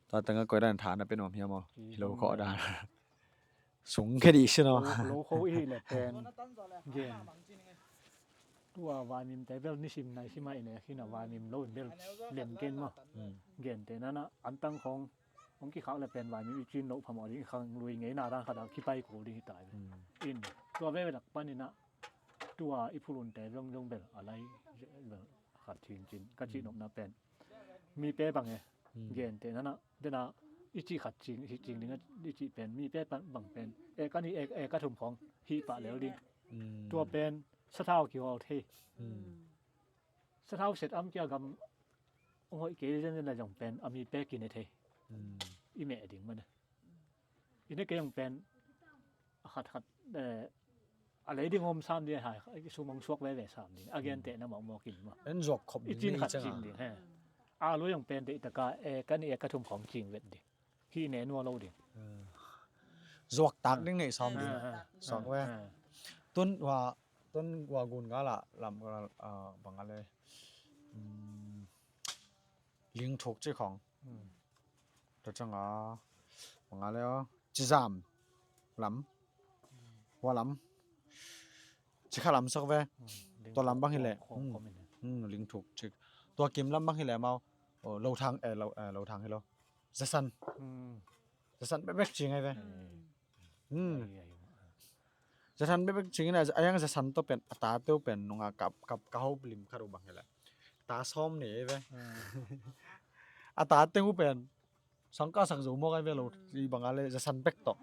Ta tanga koi dan tha na pe no hiam maw. Lo kho dan. Sung khe di si no. Lo kho i le pen gen. Tua vaimim te bel nisim nai sima i ne khina vaimim lo in bel lem gen maw. Gen te nana an tang khong. Hong kikhak le pen vaimim i cin loh phamawh ding i khang lui ngeina dan khat a kipai kul ding hi tai. In tua veve lak paninah tua i phulunte zong zong bel a lai bel khat cincin ka cihnopna pen mi pe bang e. Gente nanah dena i cih khat cing hi cing ding i cih pen mi pe bang pen e ka nih e ka thum khawng hih pah lel ding. Tua pen sathau kihawl thei. Sathau set am kia gam hong hoih kei zen zen la zong pen a mi pek i ne thei. I meh ding mane i ne kei zong pen a khat khat a lei ding om sam ding hai sum hong suak veve sam ding a gentehna mawkmawk in maw. En zuak khop i cin khat cing ding he. A lui zong pen deih taka e ka nih e ka thum khawng cing vet ding. Hih ne nua lo ding. Zuak tak ding neih sawm ding. Suak ve. Tun hua tun hua gun gala lam banga le lingthuk ci khawng. Tua canga banga le aw cizam lam hua lam cikha lam suak ve. Tua lam bang hi leh lingthuk cik tua kim lam bang hi leh mau lo thang e lo thang hi lo. Zasan. Zasan bekbek ci ngai ve. Hmm. Ai, ai, ai. Zasan bekbek cingin a, a yang zasan tawh pen a tate uh pen nunga kap kap ka hop lim khat uh bang hi leh ta sawm nei ve. A tate uh pen sangkah sak zo mawk ai ve lo. I bang a le zasan bek tawh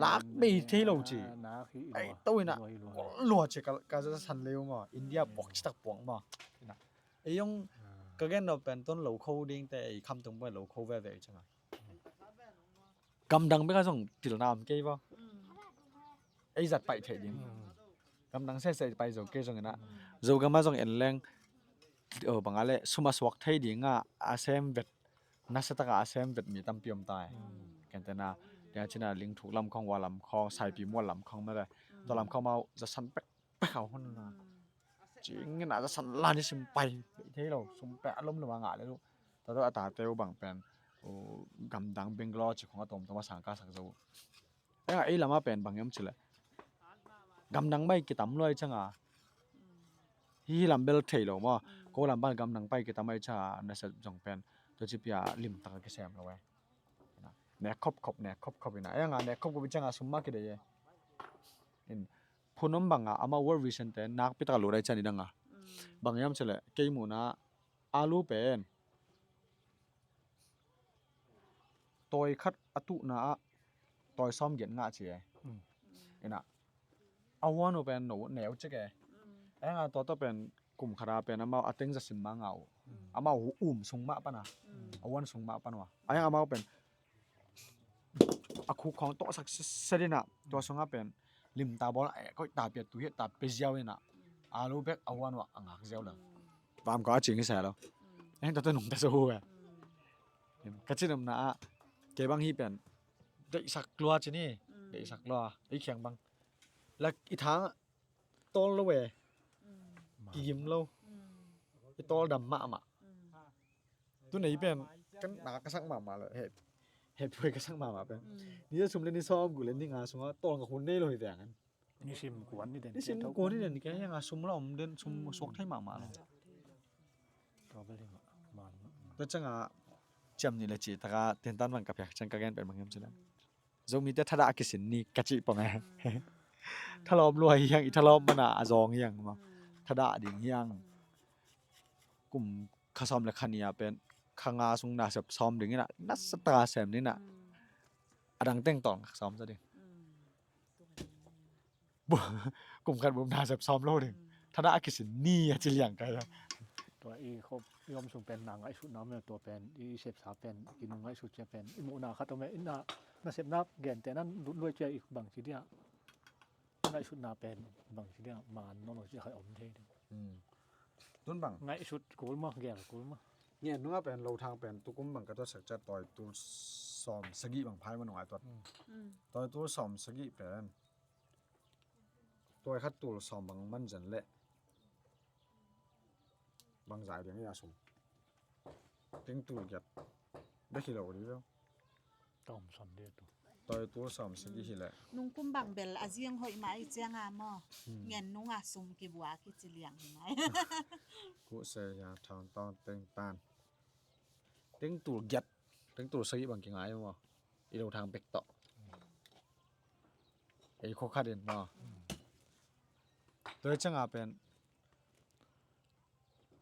lak bei thei lo ci. Ai to ina lua ci ka, ka zasan leu maw, India puak citak puak maw. Ina ei zong ka gen lo pen ton lo kho ding te ei khamtung pen lo kho veve i canga. Gamdang bek a zong tilna om kei vaw. Ei zat paih theih ding. Gamdang sese paih zo kei zong ina. Zogam a zong en leng, oh, bang a le sum a suak thei ding a, a sem vet, nasa taka a sem vet mi tampi om tai. Kentena dia cina Lingthuk lam khong, Wa lam khong, Saipi Mual lam khong mele. Tua lam khong mau zasan pek pek a hun na. Cingin a zasan la ni sim pai thei lo, sum pek a lom lom a ngah le lu. Tua tua a tate uh bang pen, uh, gamdang Bangalore ci khong a tom tom a sangkah sak zo. Enga ei lama pen bang hiam cile gamdang bai kitam luai canga. Hi lam bel thei lo maw. Ko lam ban gamdang bai kitam ai canga nasep zong pen tua ci pia limtak a kisem lo e. Nek khop khop, nek khop khop ina. Enga nek khop khop i canga sum ma kidei e. In phun om banga ama World Vision te nakpi taka lut ai can i danga. Bang hiam cile kei muna alu pen tawi khat a tuhna ah tawi sawm giat ngah ci e. Ina a huan uh pen no neu cek e. Enga tua tawh pen kum khata pen amau a teng za sim ma ngah uh. Amau um sung mah pana, a huan sung mah pana. A yang amau pen a khuk khawng tawhsak set ina tua sunga pen limta bawl a koih ta pia tuhi ta pia ziau ina alu bek a huan uh a ngak ziau lo. Vam ko a cing i sa lo. Eng tua tua nungta zo hu e. Ka cin omna ah kei bang hi pen deihsak lua ci ni. Deihsak lua ei khiang bang lak i thang tawl lo e. Kigim lo. I tawl dam mahmah. Tun ei pen kan na ka sak mahmah lo he. He phuai ka sak mahmah pen ni sum le ni sawm gu le ni nga sunga tawl nga hun nei lo hi veng an. Nisim kuan ni den. Nisim kuan ni den ke nga sum la om den sum suak thei mahmah lo. Tua bel hi mah. Tua canga ciam ni le ci taka tentan bang ka piak cang ka gen pen bang hiam ci le Zomite thadah a kisin ni ka cih pong e. Thalawp lua hiang, i thalawp mana a zawng hiang maw. Thadah ding hiang. Kum kha sawm le kha ni a pen kha nga sung nasep sawm ding ina nasa taka sem ni ina. A dang teng tawng sawm sa ding. Kum khat bum nasep sawm lo ding. Thadah a kisin ni a ci liang kai a. Tua i khop i om sung pen na ngaihsutna om e, tua pen i sepsa pen i nung ngaihsut cia pen i muhna khat om e, i na nasepna gente nan lut luai cia i bang ci dia. Ngaihsutna pen bang ci dia man no no cia khai om thei ding. Tun bang ngaihsut kul ma gel kul ma. Ngen nunga pen lo thang pen tukum bang ka tuat sak cia tawi tul sawm sagih bang phai ma nung ai tuat. Tawi tul sawm sagih pen tawi khat tul sawm bang man zen leh bang zai ding a sum. Teng tul giat bek hi lo ding lo. Tawi tul sawm sagih hi leh nungkum bang bel a zing hoih mah i cianga maw. Ngen nunga sum kibua kici liang hi mai. Kuh se ya thang tawn teng tan. Teng tul giat teng tul sagih bang kingai maw. I lo thang bek tawh. Ei khua khat in maw. Tua hi cianga pen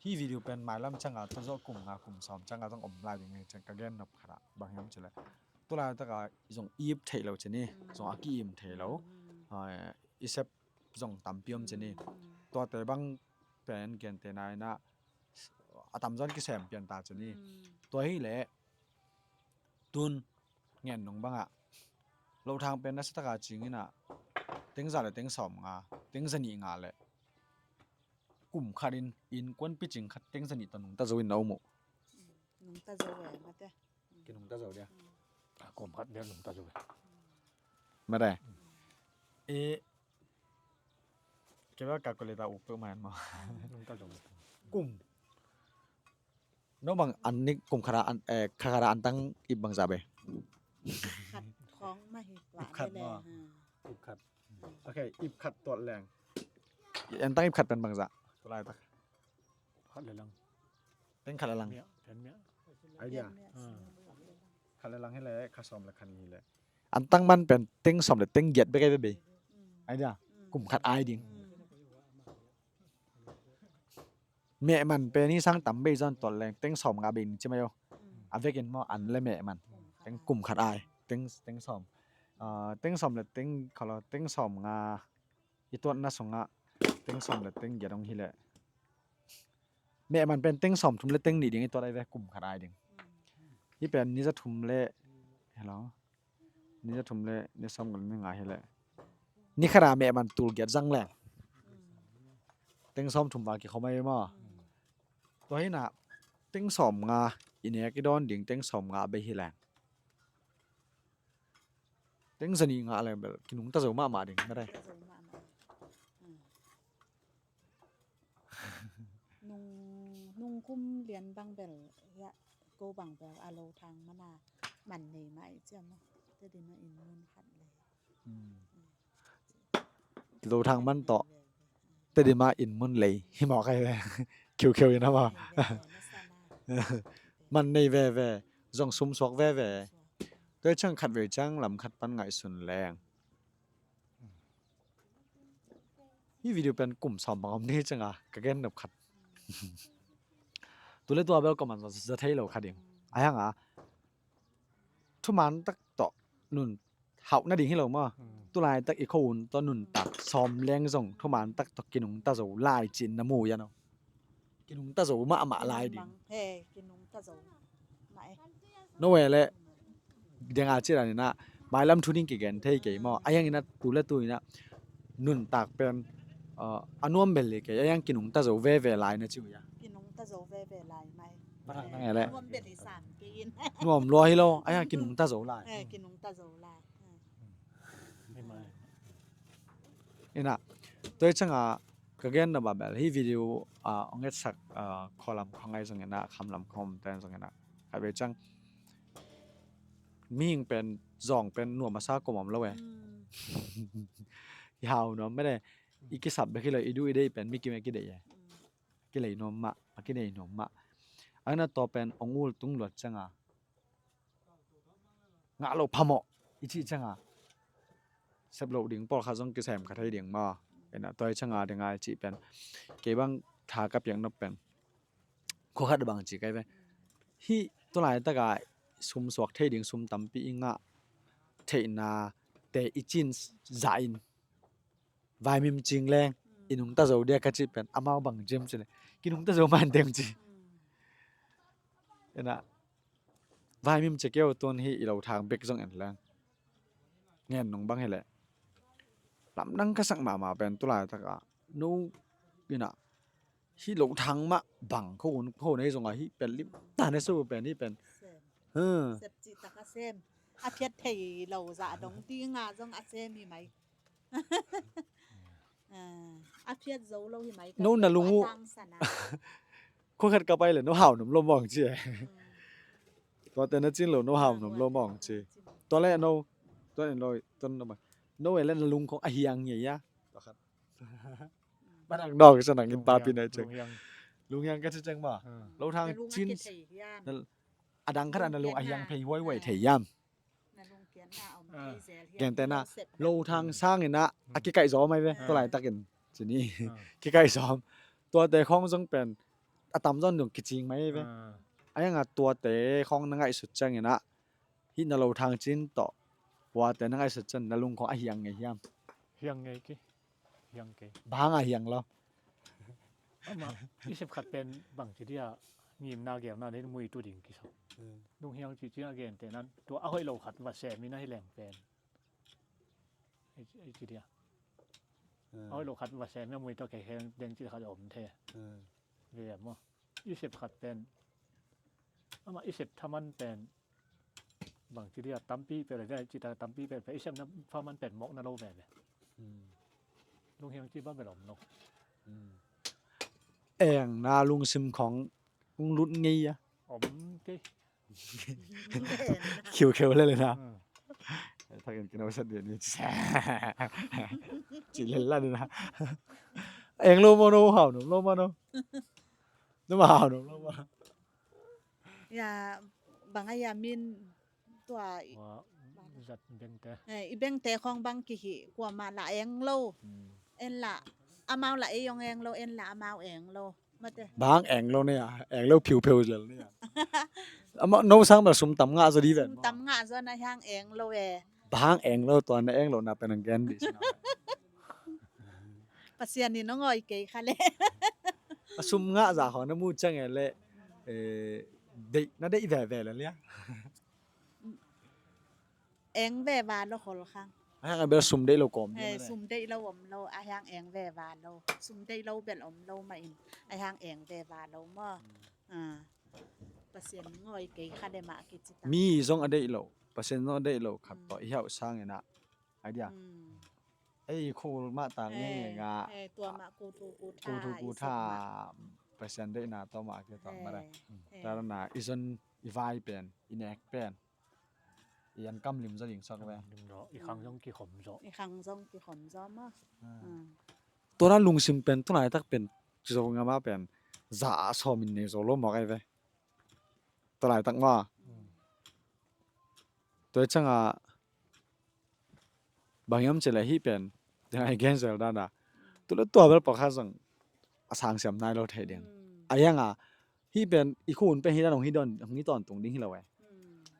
hi video pen mailam cianga tua zawh kum nga kum sawm cianga zong om lai ding hi ciang ka gen nop khat ah bang hiam ci le. Tua laitaka zong ip theih lo ci ni. Zong a ki-im thei lo. I sep zong tampi om ci ni. Tuate bang pen gentehna inah a tamzaw in kisem pian ta ci ni. Tua hi leh tun ngen nung bangah lo thang pen nasa taka cing inah teng za le teng sawm nga teng za nih nga le kum khat in innkuan picing khat teng za nih tawh nungta zo in na um uh. Nungta zo e mate. Kinungta zo dia. Kum khat dia nungta zo e. Mate. I kei bel calculator uk peuh mah en maw. Kum no bang an nik kum khara an, eh, kha khara an tang ip bang zah be. Khat khong mah hi. Ip khat maw. Ip khat. Ok, ip khat tuat leng. An tang ip khat pen bang zah. Tulai tak. Khat le lang. Pen khat le lang. Miah, pen miah. Idea. Khat le lang hi le kha sawm le kha nih hi le. Antang man pen teng sawm le teng giat bek ai ve bei. Ai dia, kum khat ai ding. Meh man pen hi sang tam bei zon tuat leng teng sawm nga bei ni ci mai o. A vekin maw an le meh man. Teng kum khat ai. Teng, teng sawm. Ah, teng sawm le teng khat lo, teng sawm nga i tuatna sungah teng sawm le teng giat hong hi leh. Meh man pen teng sawm thum le teng nih ding i tuat ai ve kum khat ai ding. Hi pen ni za thum le, hello. Ni za thum le ni sawm kul ni nga hi leh. Ni khat a meh man tul giat zang leng. Teng sawm thum ba kikhawm ai maw. Tua hi na teng sawm nga i nek i dawn ding teng sawm nga bei hi leng. Teng za nih ngah leng bel kinungta zo mahmah ding na dai. Nung, nung kum lian bang bel, ya, ko bang bel a lo thang mana man nei mah i ciam. Te di ma in mun khat le. Lo thang man tawh. Te di ma in mun lei hi mawk ai ve. Khiukheu in a maw. Man nei veve. Zong sum suak veve. Tua ciang khat vei ciang lam khat pan ngaihsun leng. Hi video pen kum sawm bang om ni cianga ka gen nop khat. Tule tua bel comment za thei lo kha ding. Ai hanga thuman tak tawh nun hauh nading hi lo maw. Tulai tak i kho un tawh nuntak sawm leng zong thuman tak tawh kinungta zo lai cin na mu yan o. Kinungta zo mahmah lai ding. He, kinungta zo mah e. No we le denga ci dan ina mailam thu ding kigen thei kei maw. A yang ina tu le tu ina nuntak pen a nuam bel hi kei a yang kinungta zo veve lai na ci uh ya. Kinungta zo veve lai mai. Nuam bel hi sam kei in. Nuam lua hi lo a yang kinungta zo lai. He, kinungta zo lai. Ina toi changa ka gen na babel hi video a ong etsak a kholam khongai zong ina khamlam khom ten zong ina khat vei chang mihing pen zong pen nuam a sa kom om lo e. I hau nuam mene i kisap bek hi lo i du i dei pen mi kim e kidei e. Kilei nuam mah a kidei nuam mah a na to pen ong ul tung luat changa ngah lo phamawh i cih cianga sep loh ding pawlkhat zong kisem kha thei ding maw. Ina toi cianga dinga i cih pen kei bang tha ka piak nop pen khua khat bang ci kai ve. Hih tulai taka sum suak thei ding sum tampi i ngah theihna te i cin zah in vaimim cing leng i nungta zo dia ka cih pen amau bang cim ci le ki nungta zo man deng ci. Ina vaimim ci keu tun hi i lo thang bek zong en leng ngen nung bang hi leh lamdang ka sak mahmah pen tulai taka no ina hi lo thang mah bang ko hun ko nei zonga hi pen lim ta ne su pen hi pen. Sep ci taka sem a phiat thei lo za dong ti nga zong a sem hi mai. A phiat zo lo hi mai. No na lung uh. Khua khat ka pai le no hau nom lo mawng ci e. Tua te na cin lo no hau nom lo mawng ci. Tua le no tua ne lo tua no ma no e le na lung khong a hiang nge ya. Tua khat. Ba nang dawk sa nang in papi na ceng. Lunghiang ka ci ceng ma. Lo thang cin. A dang khat a na lung a hiang phei huai huai thei yam. Gentena lo thang sangina a kikaih zaw mai ve tulai takin cini kikaih zawm tuate khawng zong pen a tam zawn dong kicing mai ve. A yanga tuate khawng na ngaihsut ciangina hih na lo thang cin tawh puate na ngaihsut ciang na lung khawng a hiang ngei hiam? Hiang ngei ki. Hiang kei. Bang a hiang lo. Ama i sep khat pen bang ci dia ngimna geelna nei mui tu ding kiso. Nung hiang ci ci a gen te nan tua a hoih lo khat va sem in a hi leng pen. I ci dia a hoih lo khat va sem in a mui tua kei heng deng ci khat om the. Ve mo i sep khat pen ama i sep thaman pen bang ci dia tampi pe le ve ci ta tampi pe pe i sem na fa man pen mok na lo ve ve. Lunghiang ci ba be lom lo. Eng na lungsim khong ung lut ngei a om ke. Khiu khiu le le na. Thakin kino sat dia ni ci le la na. Eng lo mo no hau no lo mo no. No ma hau no lo mo. Ya bang a ya min tua i. Zat bengte. Eh, i bengte khawng bang kihi, kuamah lah eng lo. Hmm. En lah amau lah ei hong eng lo, en lah amau eng lo. Mate. Bang eng lo ne a, eng lo phiupheu lel ne a. Amah no sang bel sum tam ngah zaw di ven. Sum tam ngah zaw na hiang eng lo e. Bang eng lo, tua na eng lo na pen ang gen di. Pasian in hong oi kei kha le. A sum ngah za khaw na mu ciang e le, eh, deih, na deih veve le lia. Eng ve va lo khol khang. A hiang a bel sum deih lo kawm. Eh, sum deih lo om lo, a hiang eng ve va lo. Sum deih lo bel om lo mah in, a hiang eng ve va lo maw. Hmm. Ah. Pasian in hong oi kei kha le mah kici ta. Mi zong a deih lo, Pasian zong a deih lo khat tawh i hauh sangin ah. Idea. Hmm. Ei khul mah tang nge nga. Eh, tua mah ku thu ku tha, ku thu ku tha. Pasian deihna tawh mah a kituak mah le. Eh. Tua na i zon i vai pen, i nek pen, i an kam lim zaw ding suak ve. Lim zaw, i khang zong kikhom zaw. I khang zong kikhom zaw maw. Ah. Hmm. Tua na lungsim pen, tu laitak pen, ci zo nga mah pen, za a sawm in nei zo lo mawk ai ve. Tu laitak maw. Hmm. Tua i ciang a, bang hiam cih leh hih pen, tua i gen zel dan a, tu le tua bel pawlkhat zong a sang siam nai lo thei ding. Hmm. A hiang a, hih pen i khun pen hih dan hong hih dawn, hong hih tawntung ding hi lo e. Hmm.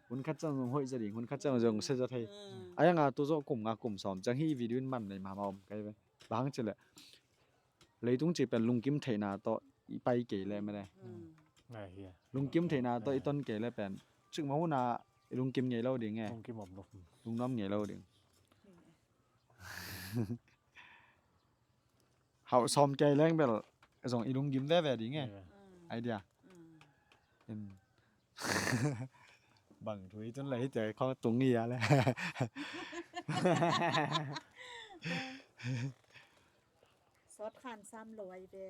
Hun khat ciang zong hoih zaw ding, hun khat ciang zong sia zaw thei. Hmm. A hiang a, tu zawh kum nga kum sawm ciang hih video in man nei mahmah om kei ve. Bang hang cih leh leitung cih pen lungkim theihna tawh i pai kei leh mene. Hmm. Ngai hi. Lungkim theihna tawh i ton kei leh pen, cikmah hun a i lungkim ngei lo ding e. Lungkim om lo. Lungnuam ngei lo ding. Hauh sawm kei leng bel zong i lunggim veve ding e. Idea. Mm. Bang thu i tun leh hih te khawng tung i a le. Sawt khan sam lo ai ve.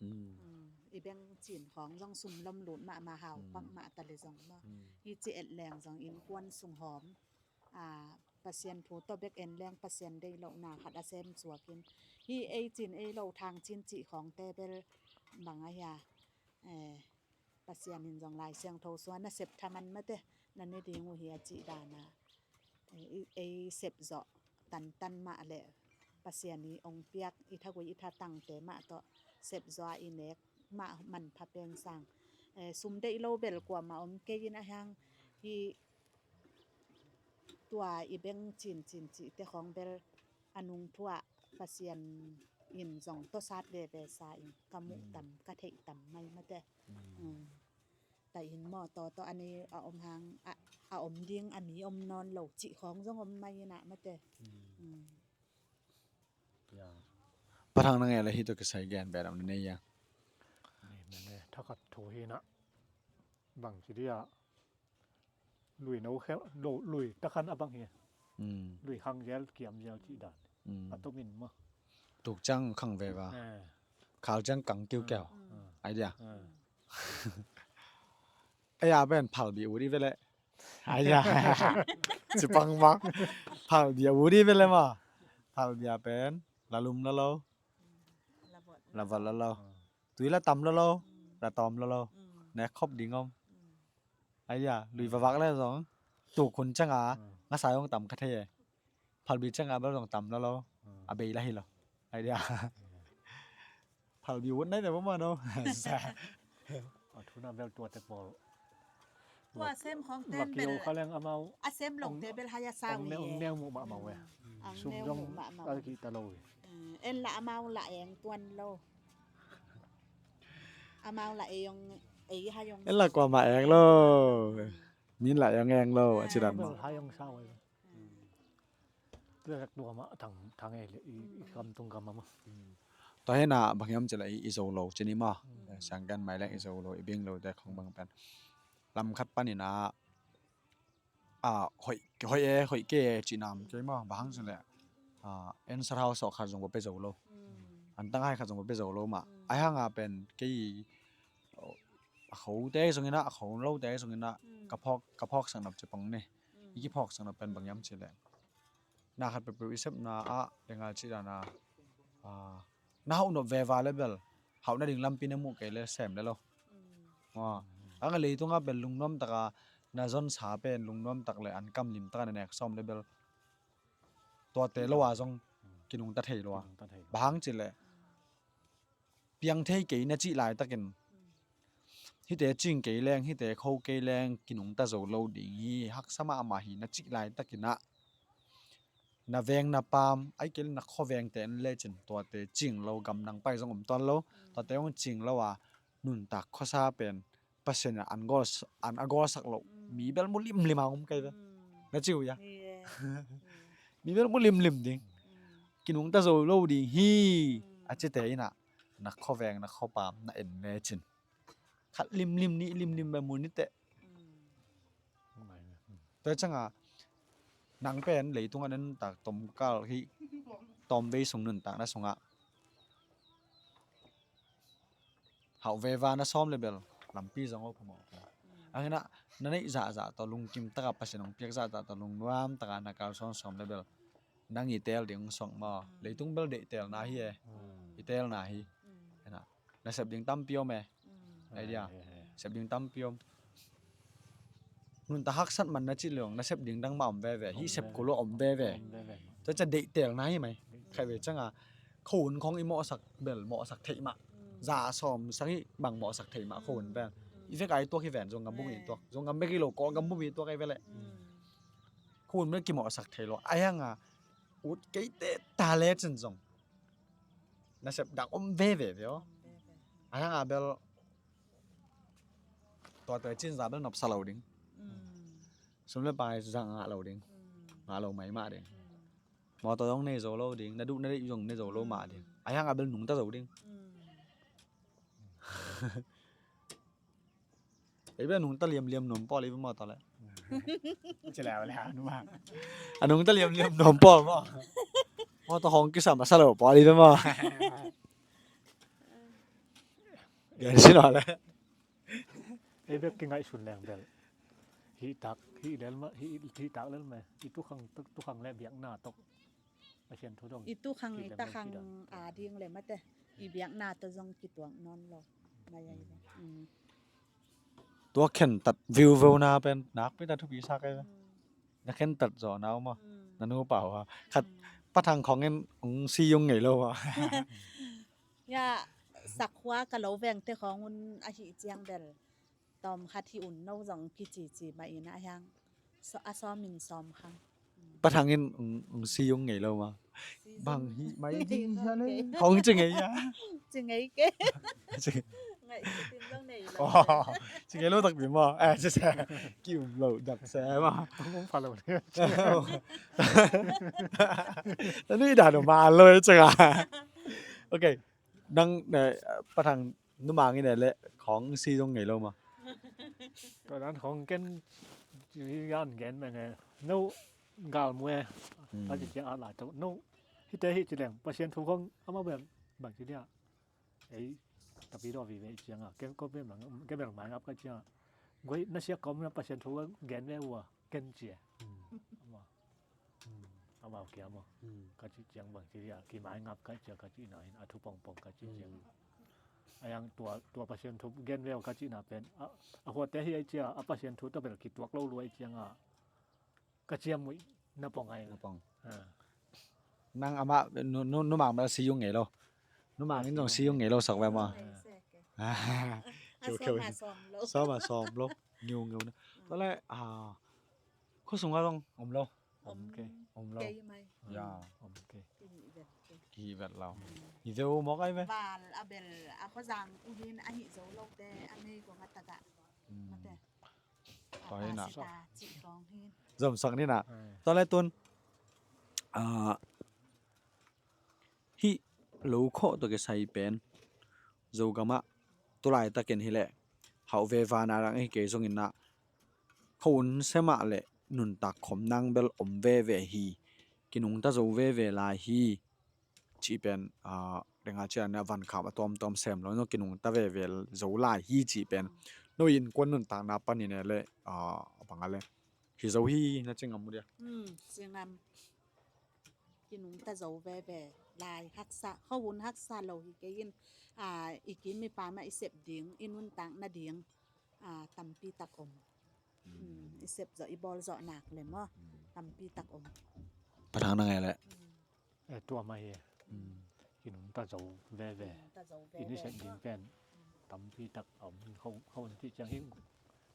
Mm. Mm, i beng cin khawng zong sum lom lut mahmah hau pak mah ta le zong maw. Mm. Hih ci et leng zong innkuan sung hawm. A, Pasian thu tawh bek en leng Pasian deih lohna khat a sem suak in. Hih ei cin ei lo thang cin cih khawngte bel bang a hia. Eh, Pasian in zong Lai Siangtho suan a sep thaman mate na ne ding uh hi a cih dan a. Eh, i, ei sep zawh tantan mah le Pasian i ong piak i thagui i thatangte mah tawh sep zawh a i nek mah manpha pen sang. Eh, sum deih lo bel kuamah om kei in a hiang hih tua i beng cin cin cihte khawng bel a nungthu ah Pasian in zong tawsat veve sa in ka muh tam, ka theih tam mai mate. Mm. Mm. Tahin maw tawtaw a nei a om hang a, a om ding a mi om nawn lo cih khawng zong om mai inah mate. Mm. Mm. Ya. Pathang na ngei le hih tawh kisai gen pen am na nei a. Nei, na nei. Thakhat thu hi inah. Bang ci dia. Lui no khel, lui takhan a bang hi. Mm. Lui khang zel kiam zel cih dan. Mm. A tomin maw. Tuk ciang khang veva. Eh. Khal ciang kang kiukiau. Mm. Idea. Eh. Ei a pen phalbi ut i ve leh. Idea. Ci pang bang. Phalbi ut i ve leh maw. Phalbi a pen la lum la lo. La vat la lo. Tui la tam lo lo, la tawm lo lo. Nek khop ding om. Ai dia, lui vavak le zong tuk hun cianga ngasa zong tam kha thei e. Phalbi cianga bel zong tam lo lo. A bei la hi lo. Ai dia. Phalbi ut nai te boma no. A thuna bel tuate pawl. Tua sem khawng ten bel kha leng amau a sem longte bel hai a sau hi e. Ang neu muh mahmah e. Sum zong a kihta lo hi. En la amau la eng tuan lo. Amau la ei ong ei hai ong. En la kuamah eng lo. Min la eng eng lo a ci dan maw. Hai ong sau e. Tua rak tua mah thang thang ei le i kam tung kam mah. Tua hena bang hiam ci la i zo lo ci ni maw. Siangkan mai leng i zo lo i bing lo te khong bang pen. Lam khat panin a a hoih hoih e hoih ke e ci nam kei maw bang hang ci le. A en sa thau sawh khat zong pe zo lo. An tang hai khat zong pe zo lo mah. Ai hanga pen kei a khote zongin a a kho lote zongin a ka phawk ka phawk sak nop ci pang ni. I kiphawk sak nop pen bang hiam ci le. Na khat peuhpeuh i sepna ah le ngal cih dan a na hauh nop veva le bel hauh nading lampi na muh kei le sem le lo. A nga leitungah bel lungnuam taka na zonsa pen lungnuam tak le an kam lim taka na nek sawm le bel tuate lo a zong kinungta thei lo a. Kinungta thei lo. Bang hang cih leh piang thei kei na cih laitakin hihte cing kei leng, hihte kho kei leng kinungta zo lo ding hi, haksa mahmah hi na cih laitakin ah na veng na paam, ahih kei leh na khuavengte en lecin tuate cing lo, gamdang pai zong om tuan lo, tuate hong cing lo a nuntak khuasa pen Pasian in an gol, an a golsak loh mi bel mu limlim a om kei ve. Na ci uh hia? Mi bel mu limlim ding. Kinungta zo lo ding hi a cite in ah na khuaveng na khuapaam na en lecin khat limlim, nih limlim bel mu ni teh. Tua ciangin nang pen leitungah na nuntak tomkal hi, tawmvei sung nuntakna sungah hauh veva na sawm le bel lampi zong a phamawh. Ahih hangin ah na neih zahzah tawh lungkim taka Pasian hong piak zahzah tawh lungnuam taka na kalsuan sawm le bel nang i teel ding hong suak maw? Leitung bel deihtelna hi e. I teelna hi. Na sep ding tampi om e. Idea. Sep ding tampi om. Nuntak haksat man na cih leh na sep ding dang mah om veve. Hih sep kul uh om veve. Tua ciang deihtelna hi mai. Khaih ve ciangin khuahun khong i mawhsak bel mawhsak theih mah. Za sawm sak hi bang mawhsak theih mah khuahun pen. I vek a i tuak hi ven, Zogam bung i tuak. Zogam bek hi lo, Kawlgam bung i tuak a i ve leh khuahun bel kimawhsak thei lo. Ahih hangin ut kei teh ta lecin zong na sep dang om veve ve aw. Ahih hangin bel tuate cin za bel nopsa lo ding. Sum le pai za ngah lo ding. Ngah lo mai mah ding. Mawtaw zong nei zo lo ding, na duh na deih zong nei zo lo mah ding. Ahih hangin bel nungta zo ding. Ei bel nungta liamliam nuam pawl i bel maw ta le. Ci leu le a nungta liamliam nuam pawl maw. Mawtaw hong kisam a sa lo pawl i bel maw. Gen sin a le. Ei bek kingaihsun leng bel hih tak, hih lel mah, hih, hih tak lel mah, i tukhang, tukhang le biakna tawh Pasian thu dong i tukhang i takhang a ding le mate i biakna tawh zong kituak nawn lo. Mai ai lo. Tua khentat viuveu na pen nakpi tak thupi sa kei. Na khentat zawh na um a, na nupa uh a khat Pa Thang khong in ung si ung ngei lo a. Ya, sakhua ka lo vengte khong un ahih ciang bel tawm khat hi un, no zong kicici mah in a hiang a sawm in sawm khang. Pa Thang in ung si ung ngei lo ma. Bang hi mai ding hian ei khong ci ngei a. Ci ngei ke. Ci ngei lo takpi maw? Eh, ci se ki um lo dak se maw? Kong pha lo ni. Tani da no ma lo ci nga. Okay. Nang Pa Thang numang in le khong si zong ngei lo ma. Ka dan khong ken yan gen meng e. No gal mue. Ka ci ciang a lai to no hite hi ci leng Pasian thu khong ama bel bang ci dia. Ei tapi do vi ve ciang a ken ko bel mang ke bel mai ngap ka ciang a. Goi na siak kom na Pasian thu gen ve ua ken cia. Amau kia maw? Ka cih ciang bang ci dia, ki mai ngap ka cia ka cih na in a thu pongpong ka cih ciang. A yang tua, tua Pasian thu gen veu ka cih na pen a huate hi ai cia a Pasian thu tabel ki tuak lo luai ciang a ka cia muih na pong ai. Na pong. Nang ama numang bel si ung ngei lo. Numang in zong si ung ngei lo sak ve maw? Sawm a sawm lo. Ngiu ngiu na. Tua le a Khua sungah zong om lo. Om kei. Om lo. Kei mai. Ya. Om kei. Kihi vet kei. Kihi vet lo. Hi ve uh mawk ai ve. Val a bel a khuazang uh hin a hih zo lote a mei kong a tagah. Mate. Tua hi na. Zom sak ni na. Tua le tun hih lo khawh tawh kisai pen Zogamah tulaitakin hileh hauh vevana dang hi kei zongin ah khuahun semah le nuntak khom nang bel om veve hi. Kinungta zo veve lai hi. Cih pen dengah cian a vankham a tuamtuam sem lo no kinungta veve zo lai hi cih pen no innkuan nuntakna panin le a bang a le hi zo hi na ci ngam uh dia. Ci ngam. Kinungta zo veve lai haksa, khuahun haksa lo hi kei in i kim i pam ah i sep ding, i nuntak nading tampi tak om. Mm, i sep zawh, i bawl zawh nak le maw. Mm. Tampi tak om. Pathang na ngai le. Mm. Eh, tua mah hi. Mm. Kinungta zo veve. Kinungta zo veve. I nasep ding pen. Mm. Tampi tak a om. Khawng, khawng ti ciang hi.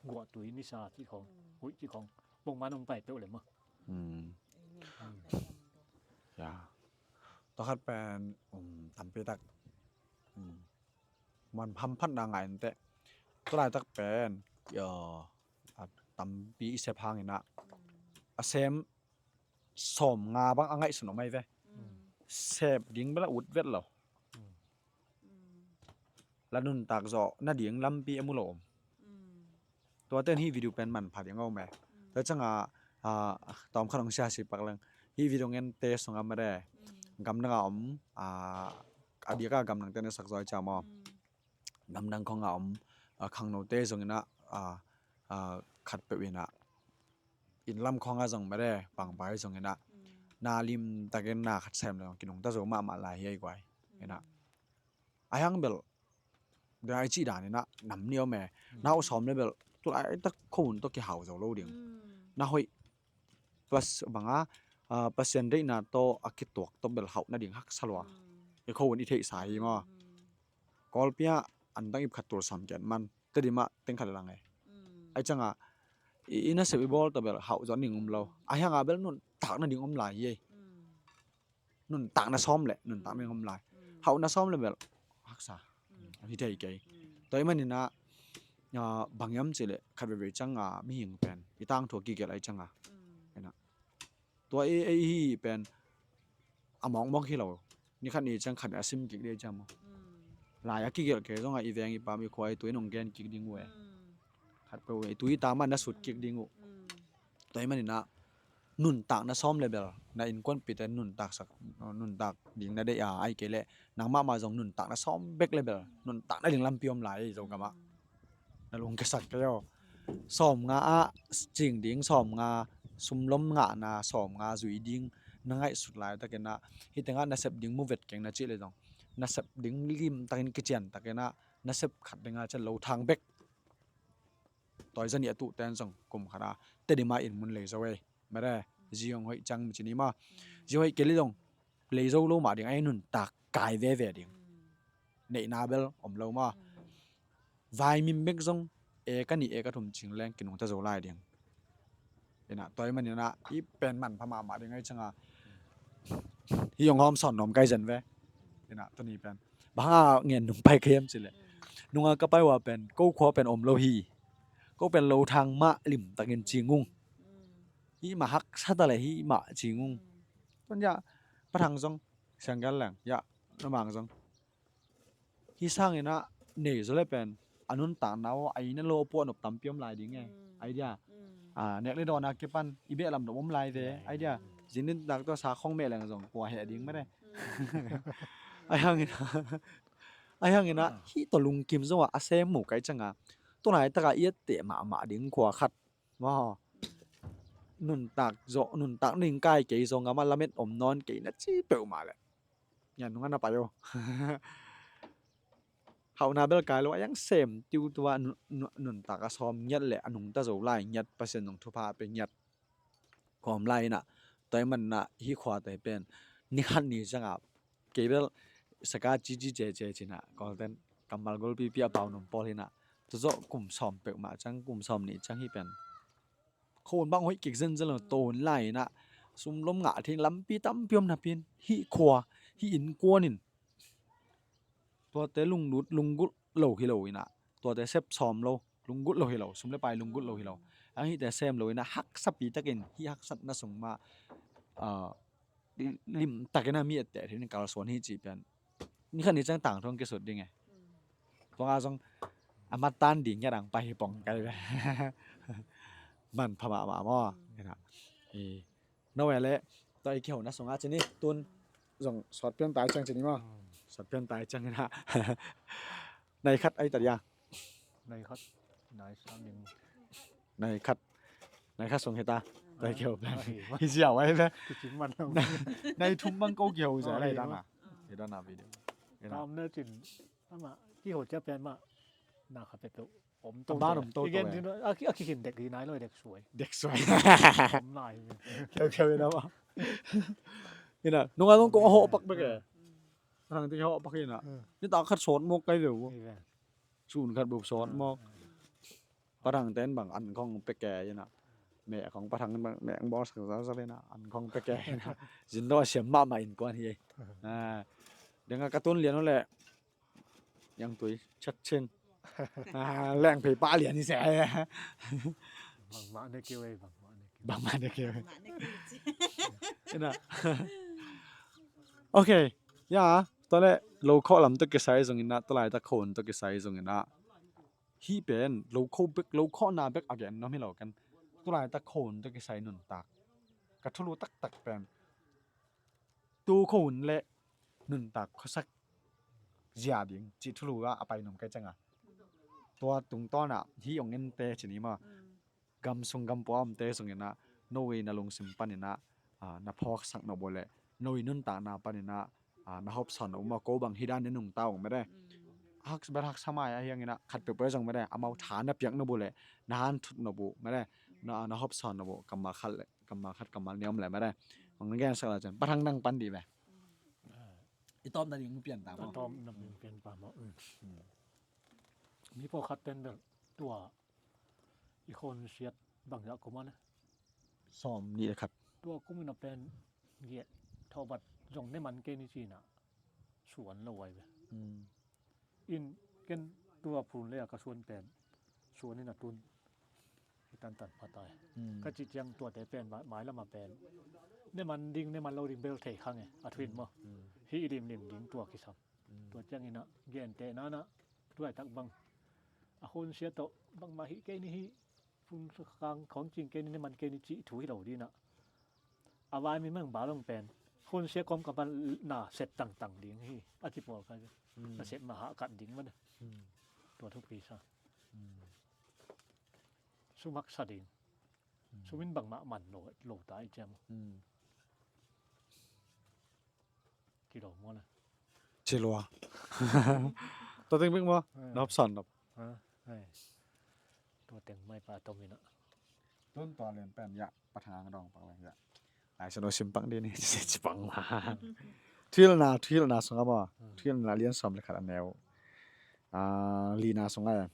Guah tui nisa ti khawng. Mm. Huih ti khawng. Bawngman hong pai peuh le maw. Mm. Ei nungta pen om lo. Ya. Tua khat pen, um, tampi tak. Mm. Man hamphatna ngai inteh. Tua laitak pen, a tampi i sep hangin ah, a sem sawmnga bang a ngaihsun om ahi ve. Mm. Sep ding bel a ut vet lo. Mm. Mm. La nuntak zawh nading lampi a mu lo om. Mm. Tuate in hih video pen manpha ding a om e. Mm. Tua ciangah, a, tawm khat hong sia si pak leng. Hih video ngente sungah mede. Mm. Gamdang a om, a, a diaka gamdangte na sak zaw i ciam aw. Mm. Gamdang khawngah om, a, khangnote zongin ah, a, a, khatpeuh in ah. Inn lam khawngah zong mede, pangpai zongin ah. Mm. Na limtakin na khat sem le zong kinungta zo mahmah lai hi ai guai. Mm. In ah. A hiang bel, dia i cih dan in ah, nam ni om e. Mm. Na hauh sawm le bel, tu laitak khawng tawh kihau zo lo ding. Mm. Na hoih, pas banga, a, Pasian deihna tawh a kituak tawh bel hauh nading haksa lua. Mm. I khawng i theihsa hi maw. Mm. Kawlpi ah antang ip khat tul sawm kiat man, Tedim ah teng khat le lang e. Mm. Ai ciangah, i, i nasep i bawl tawh bel hauh zawh nading om lo. Mm. A hiangah bel nuntak nading om lai hi. Mm. Nuntak na sawm le, nuntak na ding om lai. Mm. Hauh na sawm le bel, haksa. Mm. Hi thei kei. Mm. Tua ahih manin ah, a, bang hiam cih leh, khat veivei ciangah, mihing pen, i tangthu a kigelh ahih ciangah. Mm. Tua ei, ei hi pen, a mawkmawk hi lo. Ni khat ni ciang khat a sim kik ding ciang maw. Mm. Lai a kigelh kei zongah i veng i pam i khua i tui in hong gen kik ding uh e. Mm. Khatpeuh i tui i tam ah na sut kik ding uh. Mm. Tua ahih manin ah nuntak na sawm le bel, na innkuanpihte nuntaksak, nuntak ding na deih a, ahih kei leh nang mahmah zong nuntak na sawm bek le bel, nuntak nading lampi om lai Zogam ah. Mm. Na lungkiasak kei aw. Sawmnga ah cing ding, sawmnga sumlom ngahna, sawmnga zui ding na ngaihsut laitakin ah, hih tengah na sep ding mu vet keng na cih le zong, na sep ding limtakin kiciantakin ah, na sep khat dingah cian lo thang bek. Tua i zani a tuhte in zong kum khat a Tedim ah inn mun lei zo ei. Mede, zi hong hoih ciang mi ci ni maw. Zi hong hoih kei le zong lei zo lo mah ding, a hi nuntak kai veve ding. Neihna bel om lo maw. Vaimim bek zong eka nih eka thum cing leng kinungta zo lai ding. Ina, tua ahih manin ah, i pen manpha mahmah ding ahih ciangah. Hih hong hawm sawn nuam kai zen ve. Ina, tuni pen. Bang hanga ngen nung pai ka hiam cih leh. Nunga ka pai uh a pen, ko khua pen om lo hi. Ko pen lo thang mah limtakin cing ung. Hih mah haksa ta leh hih mah cing ung. Tuan ya, Pa Thang zong, Sianggal leng, ya, na mang zong. Hih sangin ah nei zaw le pen a nuntakna aw, a inn a lo a pua nop tampi om lai ding e. Mm. Ai dia. Mm. A, nek le dawn a kipan i beh lam nop om lai ve. Ya, ya. Ai dia. Mm. Zin nuntak tawh sa khawng meh leng zong kua heh ding mah de. Mm. Ai hangin ah, ai hangin ah, ah, hih tawh lungkim zo ah a sem mu kai ciangah, tu laitak a i etteh mahmah ding khua khat. Maw. Mm. Nuntak zawh, nuntak ning kai kei zong a mah lamet om nawn kei na ci peuhmah leh. Ngiat nungah na pai uh. Hauhna bel kai lo, a hiang sem tiutua nun, nun, nuntak a sawm ngiat le a nungta zo lai ngiat, Pasian zong thupha a pia ngiat. Kawm lai inah, tua ahih manin ah hih khuate pen ni khat ni ciangah kei bel saka cici cece cinah, Kawlten kammal golpipi a pau nung pawl hinah, tua zawh kum sawm peuhmah ciang, kum sawm nih ciang hih pen khuahun bang hoih kik zenzen lo, tua hun lai inah sum lom ngah thei lampi tampi om napi in, hih khua, hih innkuan in tuate lunglut lunggulh lo hi lo inah, tuate sep sawm lo, lunggulh lo hi lo, sum le pai lunggulh lo hi lo, ang hihte sem lo inah, haksapi takin hih haksatna sung mah, ah, limtakin a mi etteh thei in kalsuan hi cih pen ni khat ni ciang tangthu hong kisut ding e. Tua nga zong a mattan ding ngiat ang pai hi pong kai ve. Manpha mahmah maw. Inah, i, no e le, tua i kihona sungah cin i tun zong sawt pian tai ciang cin i maw. Sawt pian tai ciang inah. Nai khat ai ta dia. Nai khat, nai sa ding. Nai khat, nai khat sung hita. Tua i kiho plan. Hi ziau ai ve. Kicing man lo. Nai thum bang ko kiho ziau lai dana. Hi dana video. Kam ne cin. Ama kiho cia pian ma. Na kha peuhpeuh om to. A ban om to. Dek hi nai lo, dek suai. Dek suai. Om lai. Kheu kheu ina ba. Ina nunga zong kong a hawh pak bek e. Thang ti hawh pak ina. Ni ta khat sawt mawk kai veu. Sun khat buk sawt mawk. Pathang ten bang an khong peke ina. Meh khong pathang bang meh ang bawr sak sak sak ina an khong peke ina. Zin lo a siam mahmah in kuan hi. Denga ka tun lian uh leh. Yang tui chat chin. Leng phei pa lian hi se. Bangmah ne keu ei, bangmah ne keu. Bangmah ne keu ei. Ina. Ok. Ya, tole lo khawh lam tawh kisai zong ina, tolai ta khawh hun tawh kisai zong ina. Hih pen lo khawh bek, lo khawhna bek a gen nuam hi lo ken. Tolai ta khawh hun tawh kisai nuntak. Ka thulu taktak pen tu khawh hun le nuntak khuasak zia ding cih thulu ah a pai nuam kai cianga. Tua tungtawn ah hih ong ente ci ni maw. Gam sung gam pua omte sung ina, no i na lungsim pan ina, na phawksak nop uh leh no i nuntakna pan ina na hopsawn nop uh maw, ko bang hi dan ne nungta ung mede. Hak ber haksa mai ahi hang ina khat peuhpeuh zong mede, amau tha na piak nop uh leh na hanthut nop uh mede, na hopsawn nop uh kammal khat le kammal khat kammal nih om le mede. Hong na gensak la cun pathang nang pan dih ve. I tawpna ding pian ta maw? Tawpna ding pian pa maw? Mi pawlkhat ten bel tua i khonsiat bangzah kum a ne? Sawm nih le khat. Tua kum ina pen giah thawhbat zong ne man kei ni cina suan lo ai ve. In ken tua phun le a ka suan pen suan in a tun. Hi tantan phatai. Ka cih ciang tuate pen mai lama pen ne man ding ne man lo ding bel thei khang e a thuin maw. Hi i limlim ding tua kisam. Tua ciang ina gente nana tuai tak bang a khonsiat tawh bangmah hi kei ni hi. Phun kang khawng cing kei ni, ne man kei ni cih thu hi lo dina. A vai mi mang ba long pen khonsiat kawm ka ban na sep tangtang ding hi a ci pawl ka. Na sep ma hah kat ding man. Tua thupi sa. Sum haksa ding. Sum in bangmah man lo ta i ciam. Ci lo maw le? Ci lo a. Tua teng bek maw? Na hopsawn nop. Tua teng mai pa tom ina. Tun tua lian pen ya pathang dong pak le ya. Lai sano sim pak dih ni ci pak ma. Thuhilhna, thuhilhna sungah maw? Thuhilhna lian sawm le khat a neu lina sungah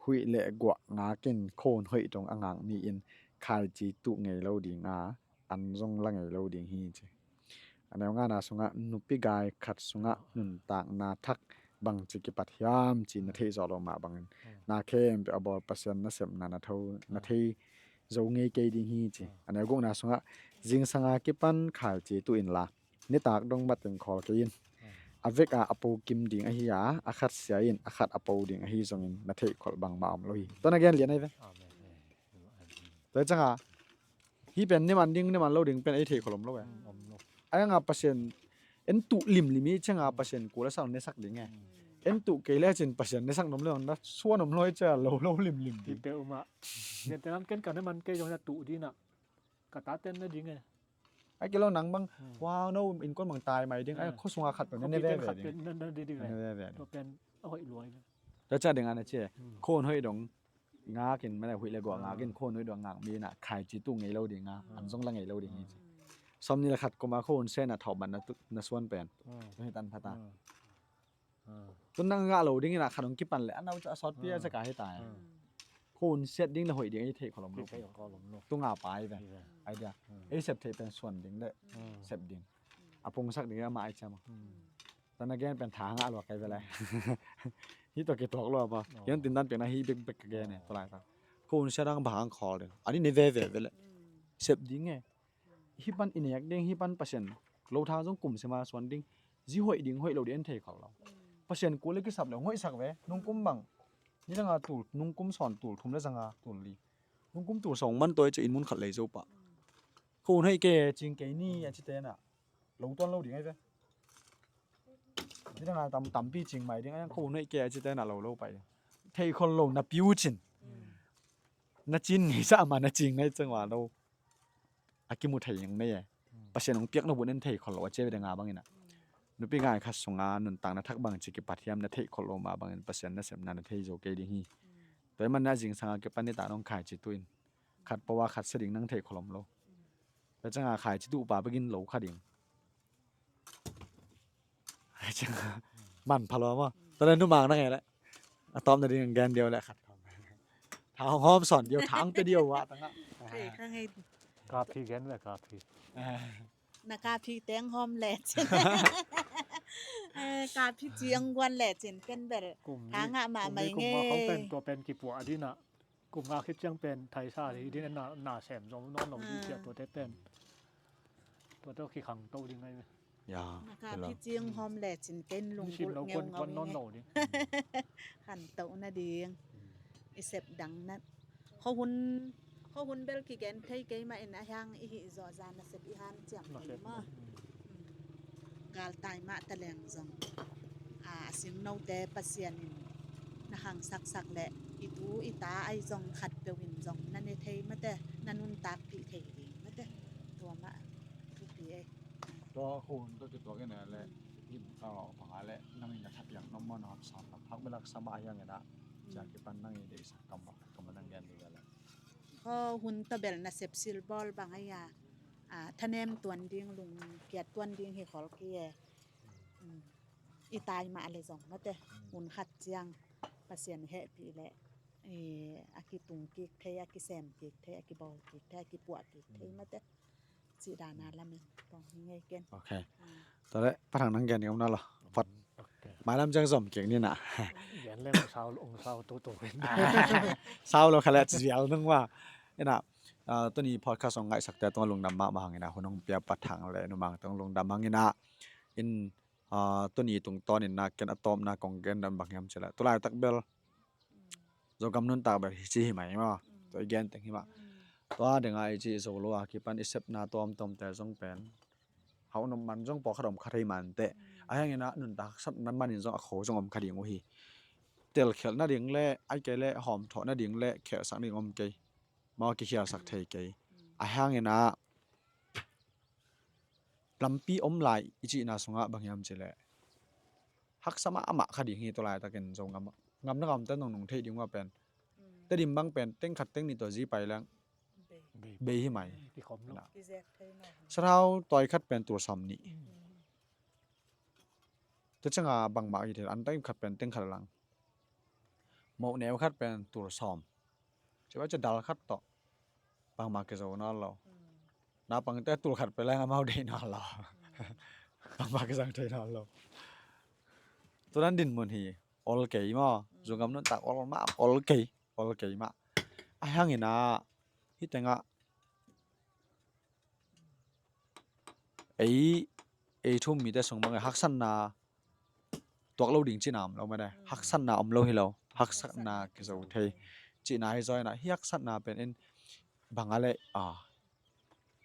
huih le guah ngakin khon hoih dong a ngak mi in khaici tuh ngei lo ding a an zong la ngei lo ding hi ci. A neu ngana sungah nupi gai khat sungah nuntakna thak bangci kipat hiam ci na theih zawh loh mah bangin na khempeuh a bawl Pasian nasepna na tho na thei zo ngei kei ding hi ci. A neu gukna sungah zingsanga kipan khaici tuh inla nitak dong matin khawl kei in a vek a a po kim ding ahi a a khat sia in a khat a po ding ahi zongin na theih kholh bangmah om lo hi. Tua na gen lian ahi ve. Tua hi cianga hih pen ne man ding ne man lo ding pen ei thei kholom lo e. Ai anga Pasian en tuh limlim hi cianga Pasian kul a sak ne sak ding e. En tuh kei le cin Pasian ne sak nom le na suan om lo hi cia lo lo limlim ding. Hih pe uma. Ngen te lam ken ka ne man kei zong na tuh dina. Ka ta ten na ding e. Ai kei lo nang bang wow no in kon bang tai mai ding ai khuasunga khat pen ne ve ve ding. Ne ve ve ding. Tua pen a hoih luai. Tua ca ding ana cia khon hoih dong. Ngakin mene huih le guah ngakin khon huih dong ngak mi na khaici tuh ngei lo ding a an zong la ngei lo ding hi ci. Sawm ni le khat koma khon se na thawh ban na suan pen. Tua hi tan phata. Tun nang ngah lo ding ina khat hong kipan le a nau cu a sawtpi a caka hi ta. Khon siat ding le hoih ding ei theih kholom lo. Tunga pai ve. Ai dia ei sep theih pen suan ding le sep ding a pungsak ding a ma ai ciam a. Tana gen pen tha hanga a luak kai vele. Hi to ke tuak lo apa. Yan tin dan pen a hi bek bek ka gen e to lai ta. Ko un sia dang ba hang khol de. Ani ne ve ve vele. Sep ding e. Hi pan i nek ding hi pan Pasian. Lo tha zong kum sema suan ding. Zi hoih ding hoih lo ding en thei khol lo. Pasian kul le kisap le hoih sak ve. Nung kum bang. Ni danga tul nung kum sawn tul thum le zanga tul li. Nung kum tul sawng man toi che in mun khat lei zo pa. Ko un hoih ke cing ke ni a ci te na. Lo tuan lo ding ai ve. Ni danga tam tampi cing mai ding ai ko un hoih ke a ci te na lo lo pai. Thei khol lo na piu cin. Na cin ngei sa ma na cing ngai chang wa lo. A kimu thei yang nei e. Pasian ong piak na bun en thei khol lo a che ve danga bang ina. nupi ngai khat sunga nuntakna thak bangci kipat hiam na theih khol lo mah bangin Pasian nasepna na thei zo kei ding hi. Tua ahih manin a zingsang a kipan nitak nong khaici tuh in khat pua khat sia ding nang theih khol om lo. Tua ciang a khaici tuh pa bek in lo kha ding. Ai ciang a man pha lo maw. Tua leh numang na ngei leh a tawp nading gen ding uh leh khat. Tha hong hawm sawn ding uh, tha hong pia ding uh a tangah. Kei kha ngei. Kapi gen leh kapi. Na kapi teng hawm leh cin. Eh, kapi ciang guan leh cin pen bel. Kum tha ngah mahmah ngei. Kum kum kum kum pen tua pen kipuah ding ah. Kum nga khit ciang pen thaisa ding in na, na sem zong nawn lo ding ciah tuate pen. Tuate kikhang to ding ngai. Ya. Na kapi ciang hawm leh cin ken lunggulh ngeu ngau nawn lo ding. Khan to nading. I sep dang na. Khuahun, khuahun bel kigen thei kei mah in a hiang i hih zawh zah nasep i hanciam thei maw. Galtai mah ta leng zong a, a singnote Pasian in na hangsaksak leh i tu i ta ahi zong khatpeuh in zong na ne thei mate, na nuntakpih thei ding mate. Tua mah thupi ei. Tua hun ka kituak in a leh in ka lawh panga leh nang in na thapiak nop maw, na haksa, na phak belak sa mah a hiang in a cia kipan nang i deihsak kam mah, kam mah nang gen ding a leh. Khuahun tawh bel nasep silbawl bang ahi a, a, thanem tuan ding, lungkiat tuan ding hi khol kei e. I tai mah leh zong mate, hun khat ciang Pasian hehpih leh, eh, a kitung kik thei, a kisem kik thei, a kibawl kik thei, a kipuah kik thei mate. Cih dan a lamen pawng hi ngei ken. Ok. Tua leh Pa Thang nang gen ding om na lo. Phot. Mailam ciang zom kik ni na. Gen leh ong sau, ong sau toto. Sau lo kha leh ci zial nung mah. Ina, ah, tuni podcast ong ngaihsakte tungah lungdam mahmah hang ina, hun ong pia Pa Thang leh numang tungah lungdam hang ina. In, ah, tuni tungtawn ina ken a tawpna kong gen dan bang hiam cih leh, tu laitak bel Zogam nuntak bel hi ci hi mai maw. Tua i gen teng hi mah. Tua ding a i cih zo lo a kipan i sepna tuamtuamte zong pen hauh nop man zong pawlkhat om kha thei mah inteh. A hiang ina nuntak haksatna manin zong a kho zong om kha ding uh hi. Telkhialh nading leh, ahih kei leh hawmthawh nading leh khelhsak ding om kei. Maw, kikhialsak thei kei. A hiang ina lampi om lai i cihna sungah bang hiam cih leh haksa mahmah kha ding hi. Tua laitakin Zogam, gam dang a omte nong nung theih ding uh a pen Tedim bang pen teng khat teng nih tawh zi pai leng bei hi mai. Sathau tawi khat pen tul sawm nih. Tua ciang a bangmah hi thei, an teng khat pen teng khat lang. Moh neu khat pen tul sawm. Cia cia dal khat tawh bangmah kizo nawn lo. Naupangte tul khat pia leng amau deih nawn lo. Bangmah kizang thei nawn lo. Tua dan dinmun hi. Ol kei maw. Zogam nuntak ol mah, ol kei, ol kei mah. A hiang ina hih tengah ei, ei thu-um mite sung bang haksatna tuak lo ding cihna om lo mah de. Haksatna om lo hi lo. Haksatna kizo thei cihna hi zaw ina, hih haksatna pen in bang a leh, ah,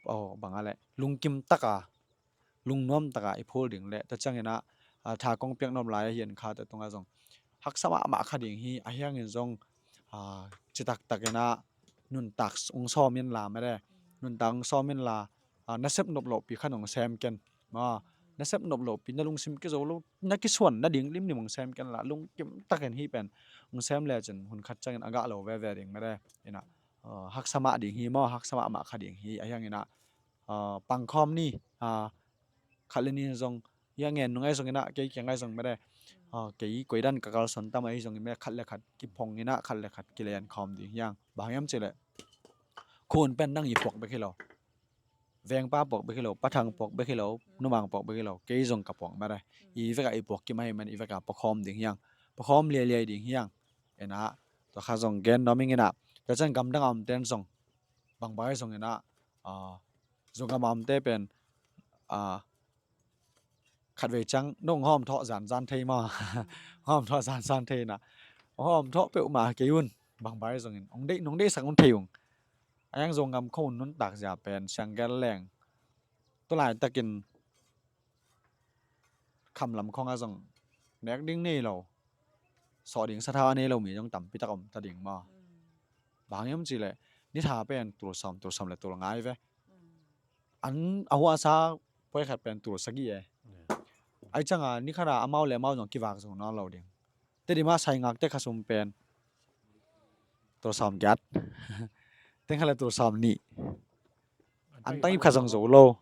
oh, bang a leh lungkim taka, lungnuam taka i phul ding leh, tua ciang ina, ah, tha kong piak nop lai a hi in kha tua tungah zong haksa mahmah kha ding hi. A hiangin zong, ah, citak tak ina nuntak ong sawm inla mah de. Nuntak ong sawm inla, ah, na sep nop lohpi khat ong sem ken. Ah, na sep nop lohpi, na lungsim kizo lo, na kisuan nading limlim ong sem ken la, lungkim takin hih pen ong sem lecin hun khat ciangin a gah lo veve ding mah de. Ina, ah, haksa mah ding hi maw, haksa mahmah kha ding hi. A hiang ina, ah, pangkhawm ni, ah, khat le nih zong, hih a ngen nung ahi zong ina, kei kiang ahi zong mah de. Ah, kei koi dan ka kalsuan tam ahi zong in mah de, khat le khat kiphong ina, khat le khat kilen khawm ding hiang. Bang hiam cih leh, khun pen nang i puak bek hi lo. Vengpa puak bek hi lo, Pa Thang puak bek hi lo, numang puak bek hi lo, kei zong ka puak mah de. I vek a i puak kim ahi man, i vek a pua khawm ding hiang. Pua khawm liailiai ding hiang. Ina, tua kha zong gen nuam ing ina. Tua ciang gam dang a omten zong, bang bang ahi zong ina, ah, Zogam a omte pen, ah, khatvei ciang nong hawmthawh zanzan thei maw. Hawmthawh zanzan thei ina. Hawmthawh peuhmah kei un, bang bang ahi zongin ong deih, nong deihsak un thei ung. A hiang Zogam khuahun nuntak zia pen siang gel leng, tu laitakin kham lam khawngah zong nek ding nei lo, sawh ding sathau a nei lo mi zong tampi tak om ta ding maw. Bang hiam cih leh, ni tha pen tul sawm, tul sawm le tul nga ve. An a huasa poi khat pen tul sagih e. Ai cianga ni khata amau le amau zong kivak zo nawn lo ding. Te di ma sai ngak te kha sum pen tul sawm giat. Teng kha le tul sawm nih. An tang ip kha zong zo lo.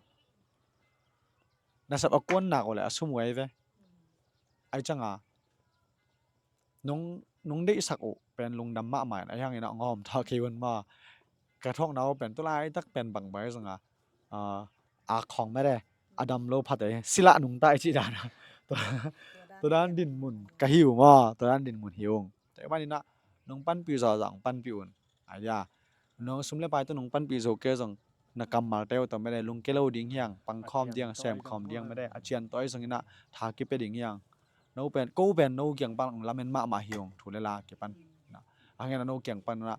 Nasep a kuan nak uh le a sum uh ai ve. Ai cianga nong nong deihsak uh pen lungdam mahmah in, ai hangin a ngawm tha kei un ma. Ka thawkna uh pen tulai tak pen bang bai zong a, a khawng mede a dam lo phate sila nungta i cih dana. Tua dan dinmun ka hi uh ma, tua dan dinmun hi ung. Tua i maninah nong panpih zawzang panpih un. Aya nong sum le pai tawh nong panpih zo ke zong na kammalte uh tawh mede lungke lo ding hiang, pangkhawm diang, semkhawm diang mede a cian tawi zonginah tha kipia ding hiang. No pen ko pen no kiang pan lamen mahmah hi ung, thu le la kipan. Hangin a no kiang pan na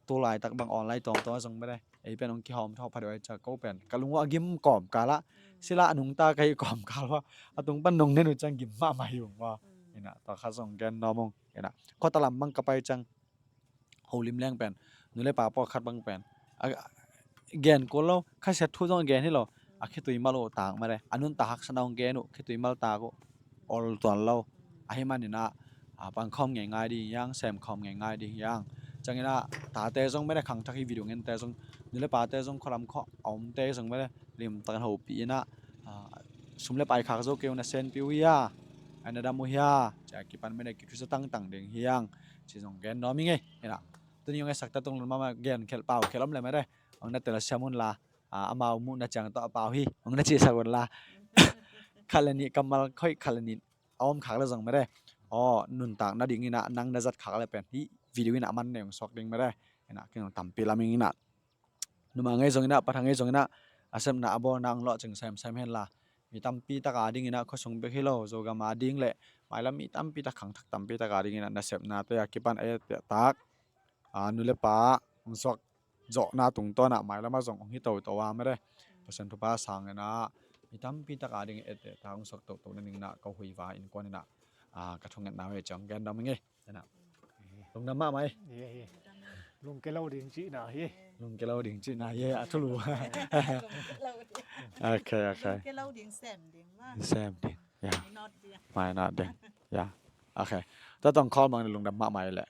tu laitak bang online tawngtawng a zong mede ei pen ong kihawm thawh pha deuh ai ca ko pen ka lung uh a gim kawm kala sila a nungta ka hi kawm kal hua a tung pan nong nen uh ciang gim mahmah hi ung maw. Ina tua kha zong gen nawm ung. Ina khuata lam bang ka pai ciang holim leng pen nu le pa pawlkhat bang pen a gen kul lo, khasiat thu zong a gen hi lo. A khitui mal uh tak mare, a nuntak haksatna hong gen uh khitui mal tak uh ol tuan lo. Ahi maninah a pangkhawm ngeingai ding hiang, semkhawm ngeingai ding hiang. Cianginah tate zong mede khangthak hi video ngente zong nu le pate zong khualam khuah a omte zong mede limtakin hopih inah sum le pai khak zo kei uh na senpi uh hia, ai na dam uh hia, cia kipan mede kithusa tangtang ding hiang. Ci zong gen nawm hi ngei. Inah tuni hong esak ta tung lun mama gen khelh pau khelh om le mede hong na tel a siam un la, amau muhna ciang tawh a pau hi hong na cihsak un la. Khat le nih kammal khoih khat le nih a om khak le zong mede aw nuntak nadinginah nang na zat khak le pen hih video inah man nei hong suak ding mede. Inah kin tampi lam inginah numa ngei zonginah pathang ngei zonginah a sepna a bawlna ang lawhcing semsem henla mi tampi taka dinginah khuasung bek hi lo Zogama ding le mailam mi tampi tak khangthak tampi taka dinginah na sepnate a kipan a etpiah tak a nu le pa hong suak zawhna tungtawnah mailamah zong hong hi toto a mede Pasian thupha sanginah mi tampi taka ding etpiah tak hong suak toto nadinginah ka huiva innkuaninah ka thungetna uh hi ciang gen dam ngei. Lungdam mahmah hi. Lungke lo ding cihna hi. Lungke lo ding cihna hi a thulu. Ok ok. Lungke lo ding sem ding ma. Sem ding. Ya. Mainat ding. Mainat ding. Ya. Ok. Tua tong call mang lungdam mahmah hi le.